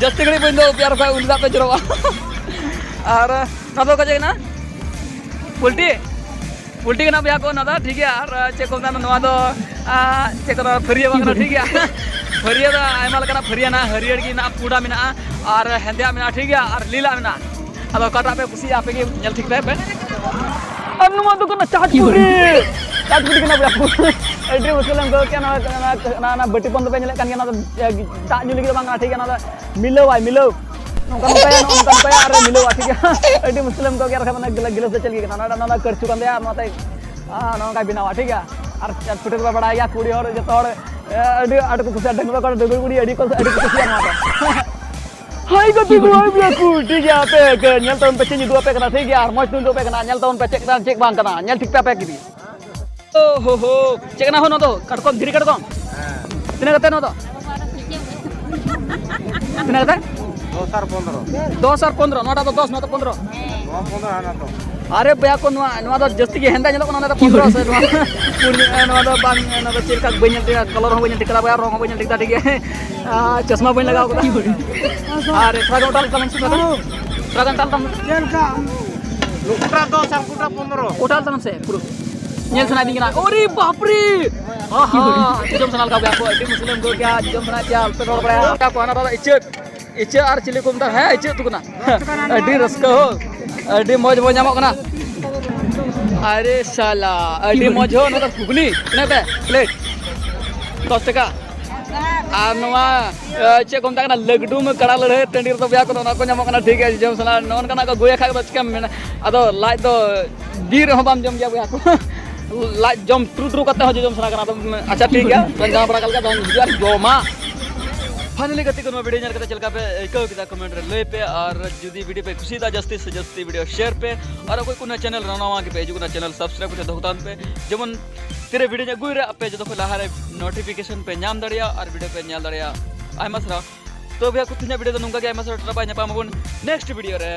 ᱡᱟᱹᱥᱛᱤ ᱜᱷᱟᱹᱲᱤᱡ ᱵᱟᱹᱧ ᱫᱚᱦᱚ ᱯᱮᱭᱟ, ᱟᱨ ᱵᱟᱠᱷᱟᱡ ᱩᱞᱤ ᱫᱟᱜ ᱯᱮ ᱡᱚᱨᱚᱜᱼᱟ᱾ ᱟᱨ ᱱᱚᱣᱟ ᱫᱚ ᱚᱠᱟ ᱡᱟᱭᱜᱟ ᱠᱟᱱᱟ? ᱯᱳᱞᱴᱤ? ᱯᱳᱞᱴᱤ ᱠᱟᱱᱟ ᱵᱚᱭᱦᱟ ᱠᱚ ᱚᱱᱟ ᱫᱚ, ᱴᱷᱤᱠ ᱜᱮᱭᱟ᱾ ᱟᱨ, ᱟᱨ ᱪᱮᱫ ᱠᱚ ᱢᱮᱛᱟᱜᱼᱟ ᱱᱚᱣᱟ ᱫᱚ, ᱟᱨ ᱪᱮᱫ ᱠᱚ ᱢᱮᱛᱟᱜᱼᱟ, ᱯᱷᱟᱹᱨᱭᱟᱹ ᱵᱟᱝ ᱠᱟᱱᱟ, ᱴᱷᱤᱠ ᱜᱮᱭᱟ᱾ ᱯᱷᱟᱹᱨᱭᱟᱹ ᱫᱚ ᱟᱭᱢᱟ ᱞᱮᱠᱟᱱᱟᱜ ᱯᱷᱟᱹᱨᱭᱟᱹ ᱦᱮᱱᱟᱜᱼᱟ, ᱦᱟᱹᱨᱭᱟᱹᱲ ᱜᱮ ᱦᱮᱱᱟᱜᱼᱟ, ᱯᱩᱸᱰᱟ ᱢᱮᱱᱟᱜᱼᱟ, ᱟᱨ ᱦᱮᱸᱫᱮᱭᱟᱜ ᱢᱮᱱᱟᱜᱼᱟ, ᱴᱷᱤᱠ ᱜᱮᱭᱟ, ᱟᱨ ᱞᱤᱞᱟᱜ ᱢᱮᱱᱟᱜᱼᱟ᱾ ᱟᱫᱚ ᱚᱠᱟᱴᱟᱜ ᱯᱮ ᱠᱩᱥᱤᱭᱟᱜᱼᱟ ᱟᱯᱮ ᱜᱮ ᱧᱮᱞ ᱴᱷᱤᱠ ᱛᱟᱭ ᱯᱮ᱾ ᱟᱨ ᱱᱚᱣᱟ ᱫᱚ ᱠᱟᱱᱟ ᱪᱟᱴᱯᱩᱨᱤ᱾ ᱪᱟᱴᱯᱩᱨᱤ ᱠᱟᱱᱟ ᱵᱚᱭᱦᱟ ᱠᱚ᱾ ᱟᱹᱰᱤ ᱢᱩᱥᱠᱤᱞᱮᱢ ᱟᱹᱭᱠᱟᱹᱣ ᱠᱮᱭᱟ᱾ ᱱᱚᱣᱟ, ᱱᱚᱣᱟ, ᱱᱚᱣᱟ, ᱱᱚᱣᱟ ᱵᱟᱹᱴᱤ ᱯᱚᱱ ᱫᱚᱯᱮ ᱧᱮᱞᱮᱫ ᱠᱟᱱ ᱜᱮᱭᱟ, ᱱᱚᱣᱟ ᱫᱚ, ᱮ, ᱫᱟᱜ ᱧᱩ ᱞᱟᱹᱜᱤᱫ ᱫᱚ ᱵᱟᱝ ᱠᱟᱱᱟ, ᱴᱷᱤᱠ ᱜᱮᱭᱟ? ᱱᱚᱣᱟ ᱫᱚ ᱢᱤᱞᱟᱹᱣᱟᱭ, ᱢᱤᱞᱟᱹᱣ᱾ ᱱᱚᱝᱠᱟ ᱱᱚᱝᱠᱟᱭᱟ, ᱱᱚᱜᱼᱚ ᱱᱚᱝᱠᱟ ᱱᱚᱝᱠᱟᱭᱟ ᱟᱨ ᱢᱤᱞᱟᱹᱣᱟ, ᱴᱷᱤᱠ ᱜᱮᱭᱟ? ᱟᱹᱰᱤ ᱢᱩᱥᱠᱤᱞᱮᱢ ᱟᱹᱭᱠᱟᱹᱣ ᱠᱮᱭᱟ᱾ ᱟᱨ ᱱᱚᱣᱟ ᱜᱤᱞᱟᱹᱥ ᱫᱚ ᱪᱮᱫ ᱞᱟᱹᱜᱤᱫ ᱠᱟᱱᱟ? ᱱᱚᱣᱟ, ᱱᱚᱣᱟ ᱫᱚ ᱠᱟᱹᱲᱪᱩ ᱠᱟᱱ ᱛᱟᱭᱟ ᱟᱨ ᱱᱚᱣᱟᱛᱮ, ᱟ, ᱱᱚᱜᱼᱚ ᱱᱚᱝᱠᱟᱭ ᱵᱮᱱᱟᱣᱟ, ᱴᱷᱤᱠ ᱜᱮᱭᱟ? ᱟᱨ ᱯᱷᱩᱴᱮ ᱫᱚᱯᱮ ᱵᱟᱲᱟᱭ ᱜᱮᱭᱟ, ᱠᱩᱲᱤ ᱦᱚᱲ ᱡᱚᱛᱚ ᱦᱚᱲ, ᱮ, ᱟᱹᱰᱤ ᱟᱸᱴ ᱠᱚ ᱠᱩᱥᱤᱭᱟᱜᱼᱟ, ᱰᱟᱺᱜᱩᱣᱟᱹ ᱠᱚᱲᱟ, ᱰᱟᱺᱜᱩᱣᱟᱹ ᱠᱩᱲᱤ ᱟᱹᱰᱤ ᱠᱚ, ᱟᱹᱰᱤ ᱠᱚ ᱠᱩᱥᱤᱭᱟᱜᱼᱟ ᱱᱚᱣᱟ ᱫᱚ᱾ ᱦᱟᱭ ᱜᱟᱛᱮ ᱠᱚ, ᱦᱟᱭ ᱜᱟᱛᱮ ᱠᱚ, ᱴᱷᱤᱠ ᱜᱮᱭᱟ, ᱟᱯᱮ ᱧᱮᱞ ᱛᱟᱵᱚᱱ ᱯᱮ, ᱪᱮᱫ ᱤᱧ ᱩᱫᱩᱜ ᱟᱯᱮ ᱠᱟᱱᱟ, ᱴᱷᱤᱠ ᱜᱮᱭᱟ? ᱟᱨ ᱢᱚᱡᱽ ᱛᱮ ᱩᱫᱩᱜ ᱟᱯᱮ ᱠᱟᱱᱟ, ᱧᱮᱞ ᱛᱟᱵᱚᱱ ᱯᱮ ᱪᱮᱫ ᱠᱟᱱᱟ, ᱪᱮᱫ ᱵᱟᱝ ᱠᱟᱱᱟ, ᱧᱮᱞ ᱴᱷᱤᱠ ᱯᱮ ᱟᱯᱮ ᱜᱮ᱾ ᱳ ᱦᱳ ᱦᱳ, ᱪᱮᱫ ᱠᱟᱱᱟ ᱦᱳ ᱱᱚᱣᱟ ᱫᱚ? ᱠᱟᱴᱠᱚᱢ, ᱫᱷᱤᱨᱤ ᱠᱟᱴᱠᱚᱢ? ᱦᱮᱸ᱾ ᱛᱤᱱᱟᱹᱜ ᱠᱟᱛᱮ ᱱᱚᱣᱟ ᱫᱚ? ᱛᱤᱱᱟᱹᱜ ᱠᱟᱛᱮ? ᱫᱚᱥ ᱟᱨ ᱯᱚᱱᱫᱽᱨᱚ᱾ ᱫᱚᱥ ᱟᱨ ᱯᱚᱱᱫᱽᱨᱚ, ᱱᱚᱣᱟᱴᱟᱜ ᱫᱚ ᱫᱚᱥ, ᱱᱚᱣᱟ ᱫᱚ ᱯᱚᱱᱫᱽᱨᱚ᱾ ᱱᱚᱣᱟ ᱯᱚᱱᱫᱽᱨᱚ, ᱦᱟᱱᱟ ᱫᱚ᱾ ᱟᱨᱮ ᱵᱚᱭᱦᱟ ᱠᱚ, ᱱᱚᱣᱟ, ᱱᱚᱣᱟ ᱫᱚ ᱡᱟᱹᱥᱛᱤ ᱜᱮ ᱦᱮᱸᱫᱮ ᱧᱮᱞᱚᱜ ᱠᱟᱱᱟ, ᱚᱱᱟ ᱫᱚ ᱯᱚᱱᱫᱽᱨᱚ ᱥᱮ ᱱᱚᱣᱟ ᱯᱩᱨᱱᱤ-, ᱱᱚᱣᱟ ᱫᱚ ᱵᱟᱝ, ᱱᱚᱣᱟ ᱫᱚ ᱪᱮᱫ ᱞᱮᱠᱟ ᱵᱟᱹᱧ ᱧᱮᱞ ᱴᱷᱤᱠᱟ, ᱠᱟᱞᱟᱨ ᱦᱚᱸ ᱵᱟᱹᱧ ᱧᱮᱞ ᱴᱷᱤᱠ ᱠᱟᱫᱟ ᱵᱚᱭᱦᱟ, ᱨᱚᱝ ᱦᱚᱸ ᱵᱟᱹᱧ ᱧᱮᱞ ᱴᱷᱤᱠ ᱠᱟᱫᱟ, ᱴᱷᱤᱠ ᱜᱮᱭᱟ? ᱟᱨ ᱪᱚᱥᱢᱟ ᱵᱟᱹᱧ ᱞᱟᱜᱟᱣ ᱠᱟᱫᱟ᱾ ᱟᱨ ᱛᱷᱚᱲᱟ ᱜᱟᱱ ᱚᱴᱟᱞ ᱛᱟᱞᱟᱝ ᱥᱮ, ᱛᱷᱚᱲᱟ ᱜᱟᱱ ᱚᱴᱟᱞ ᱛᱟᱞᱟᱝ᱾ ᱪᱮᱫ ᱞᱮᱠᱟ? ᱜᱚᱴᱟ ᱫᱚᱥ ᱟᱨ ᱜᱚᱴᱟ ᱯᱚᱱᱫᱽᱨᱚ᱾ ᱚᱴᱟᱞ ᱛᱟᱞᱟᱝ ᱥᱮ ᱯᱩᱨᱟᱹ᱾ ᱧᱮᱞ ᱥᱟᱱᱟᱭᱮᱫᱤᱧ ᱠᱟᱱᱟ᱾ ᱳᱨᱮ ᱵᱟᱯᱨᱮ! ᱟᱦᱟ! ᱡᱚᱡᱚᱢ ᱥᱟᱱᱟ ᱞᱮᱠᱟ ᱜᱮ ᱟᱠᱚ᱾ ᱟᱹᱰᱤ ᱢᱩᱥᱠᱤᱞᱮᱢ ᱟᱹᱭᱠᱟᱹᱣ ᱠᱮᱭᱟ᱾ ᱡᱚᱡᱚᱢ ᱥᱟᱱᱟᱭᱮᱫ ᱯᱮᱭᱟ, ᱟᱞᱚᱯᱮ ᱨᱚᱲ ᱵᱟᱲᱟᱭᱟ᱾ ᱚᱠᱟ ᱠᱚ ᱦᱟᱱᱟ ᱫᱚ ᱤᱪᱟᱹᱜ, ᱤᱪᱟᱹᱜ ᱟᱨ ᱪᱤᱞᱤ ᱠᱚ ᱢᱮᱛᱟᱜᱼᱟ? ᱦᱮᱸ, ᱤᱪᱟᱹᱜ ᱩᱛᱩ ᱠᱟᱱᱟ᱾ ᱟᱹᱰᱤ ᱨᱟᱹᱥᱠᱟᱹ ᱦᱳ᱾ ᱟᱹᱰᱤ ᱢᱚᱡᱽ ᱢᱚᱡᱽ ᱧᱟᱢᱚᱜ ᱠᱟᱱᱟ᱾ ᱟᱨᱮ ᱥᱟᱞᱟ, ᱟᱹᱰᱤ ᱢᱚᱡᱽ ᱦᱳ᱾ ᱱᱚᱣᱟ ᱫᱚ ᱜᱷᱩᱜᱽᱱᱤ᱾ ᱛᱤᱱᱟᱹᱜ ᱠᱟᱛᱮ? ᱯᱞᱮᱴ? ᱫᱚᱥ ᱴᱟᱠᱟ᱾ ᱟᱨ ᱱᱚᱣᱟ, ᱮ, ᱪᱮᱫ ᱠᱚ ᱢᱮᱛᱟᱜ ᱠᱟᱱᱟ, ᱞᱟᱹᱜᱽᱰᱩᱢ ᱠᱟᱲᱟ ᱞᱟᱹᱲᱦᱟᱹᱭ ᱴᱟᱺᱰᱤ ᱨᱮᱫᱚ ᱵᱚᱭᱦᱟ ᱠᱚᱫᱚ ᱚᱱᱟ ᱠᱚ ᱧᱟᱢᱚᱜ ᱠᱟᱱᱟ, ᱴᱷᱤᱠ ᱜᱮᱭᱟ, ᱡᱚᱡᱚᱢ ᱥᱟᱱᱟ, ᱱᱚᱜᱼᱚ ᱱᱚᱝᱠᱟᱱᱟᱜ ᱠᱚ ᱟᱹᱜᱩᱭᱟ ᱠᱷᱟᱡ ᱫᱚ ᱪᱤᱠᱟᱢ ᱢᱮᱱᱟ, ᱟᱫᱚ ᱞᱟᱡ ᱫᱚ ᱵᱤᱨ ᱨᱮᱦᱚᱸ ᱵᱟᱢ ᱡᱚᱢ ᱜᱮᱭᱟ ᱵᱚᱭᱦᱟ ᱠᱚ᱾ ᱞᱟᱡ ᱡᱚᱢ ᱴᱨᱩ ᱴᱨᱩ ᱠᱟᱛᱮ ᱦᱚᱸ ᱡᱚᱡᱚᱢ ᱥᱟᱱᱟ ᱠᱟᱱᱟ᱾ ᱟᱫᱚ, ᱟᱪᱪᱷᱟ, ᱴᱷᱤᱠ ᱜᱮᱭᱟ, ᱫᱟᱬᱟ ᱵᱟᱲᱟ ᱠᱟᱜ ᱞᱮᱠᱟ ᱫᱚ ᱦᱤᱡᱩᱜᱼᱟ ᱟᱨ ᱡᱚᱢᱟ᱾ ᱯᱷᱟᱭᱱᱟᱞᱤ ᱜᱟᱛᱮ ᱠᱚ, ᱱᱚᱣᱟ ᱵᱷᱤᱰᱤᱭᱳ ᱧᱮᱞ ᱠᱟᱛᱮ ᱪᱮᱫ ᱞᱮᱠᱟ ᱯᱮ ᱟᱹᱭᱠᱟᱹᱣ ᱠᱮᱫᱟ, ᱠᱚᱢᱮᱱᱴ ᱨᱮ ᱞᱟᱹᱭ ᱯᱮ, ᱟᱨ ᱡᱩᱫᱤ ᱵᱷᱤᱰᱤᱭᱳ ᱯᱮ ᱠᱩᱥᱤᱭᱟᱫᱟ, ᱡᱟᱹᱥᱛᱤ ᱥᱮ ᱡᱟᱹᱥᱛᱤ ᱵᱷᱤᱰᱤᱭᱳ ᱥᱮᱭᱟᱨ ᱯᱮ, ᱟᱨ ᱚᱠᱚᱭ ᱠᱚ ᱱᱚᱣᱟ ᱪᱮᱱᱮᱞ ᱨᱮ ᱱᱟᱣᱟ ᱜᱮᱯᱮ ᱦᱤᱡᱩᱜ ᱠᱟᱱᱟ, ᱪᱮᱱᱮᱞ ᱥᱟᱵᱥᱠᱨᱟᱭᱤᱵ ᱠᱟᱛᱮ ᱫᱚᱦᱚ ᱛᱟᱦᱮᱱ ᱯᱮ, ᱡᱮᱢᱚᱱ ᱛᱤᱨᱮ ᱵᱷᱤᱰᱤᱭᱳ ᱟᱹᱜᱩᱭ ᱨᱮ ᱟᱯᱮ ᱡᱚᱛᱚ ᱠᱷᱚᱱ ᱞᱟᱦᱟ ᱨᱮ ᱱᱳᱴᱤᱯᱷᱤᱠᱮᱥᱚᱱ ᱯᱮ ᱧᱟᱢ ᱫᱟᱲᱮᱭᱟᱜᱼᱟ ᱟᱨ ᱵᱷᱤᱰᱤᱭᱳ ᱯᱮ ᱧᱮᱞ ᱫᱟᱲᱮᱭᱟᱜᱼᱟ᱾ ᱟᱭᱢᱟ ᱥᱟᱨᱦᱟᱣ᱾ ᱛᱚ ᱵᱚᱭᱦᱟ ᱠᱚ, ᱛᱮᱦᱮᱧᱟᱜ ᱵᱷᱤᱰᱤᱭᱳ ᱫᱚ ᱱᱚᱝᱠᱟ ᱜᱮ᱾ ᱟᱭᱢᱟ ᱥᱟᱨᱦᱟᱣ, ᱴᱟᱴᱟ ᱵᱟᱭ, ᱧᱟᱯᱟᱢ ᱟᱵᱚᱱ ᱱᱮᱠᱥᱴ ᱵᱷᱤᱰᱤᱭᱳ ᱨᱮ᱾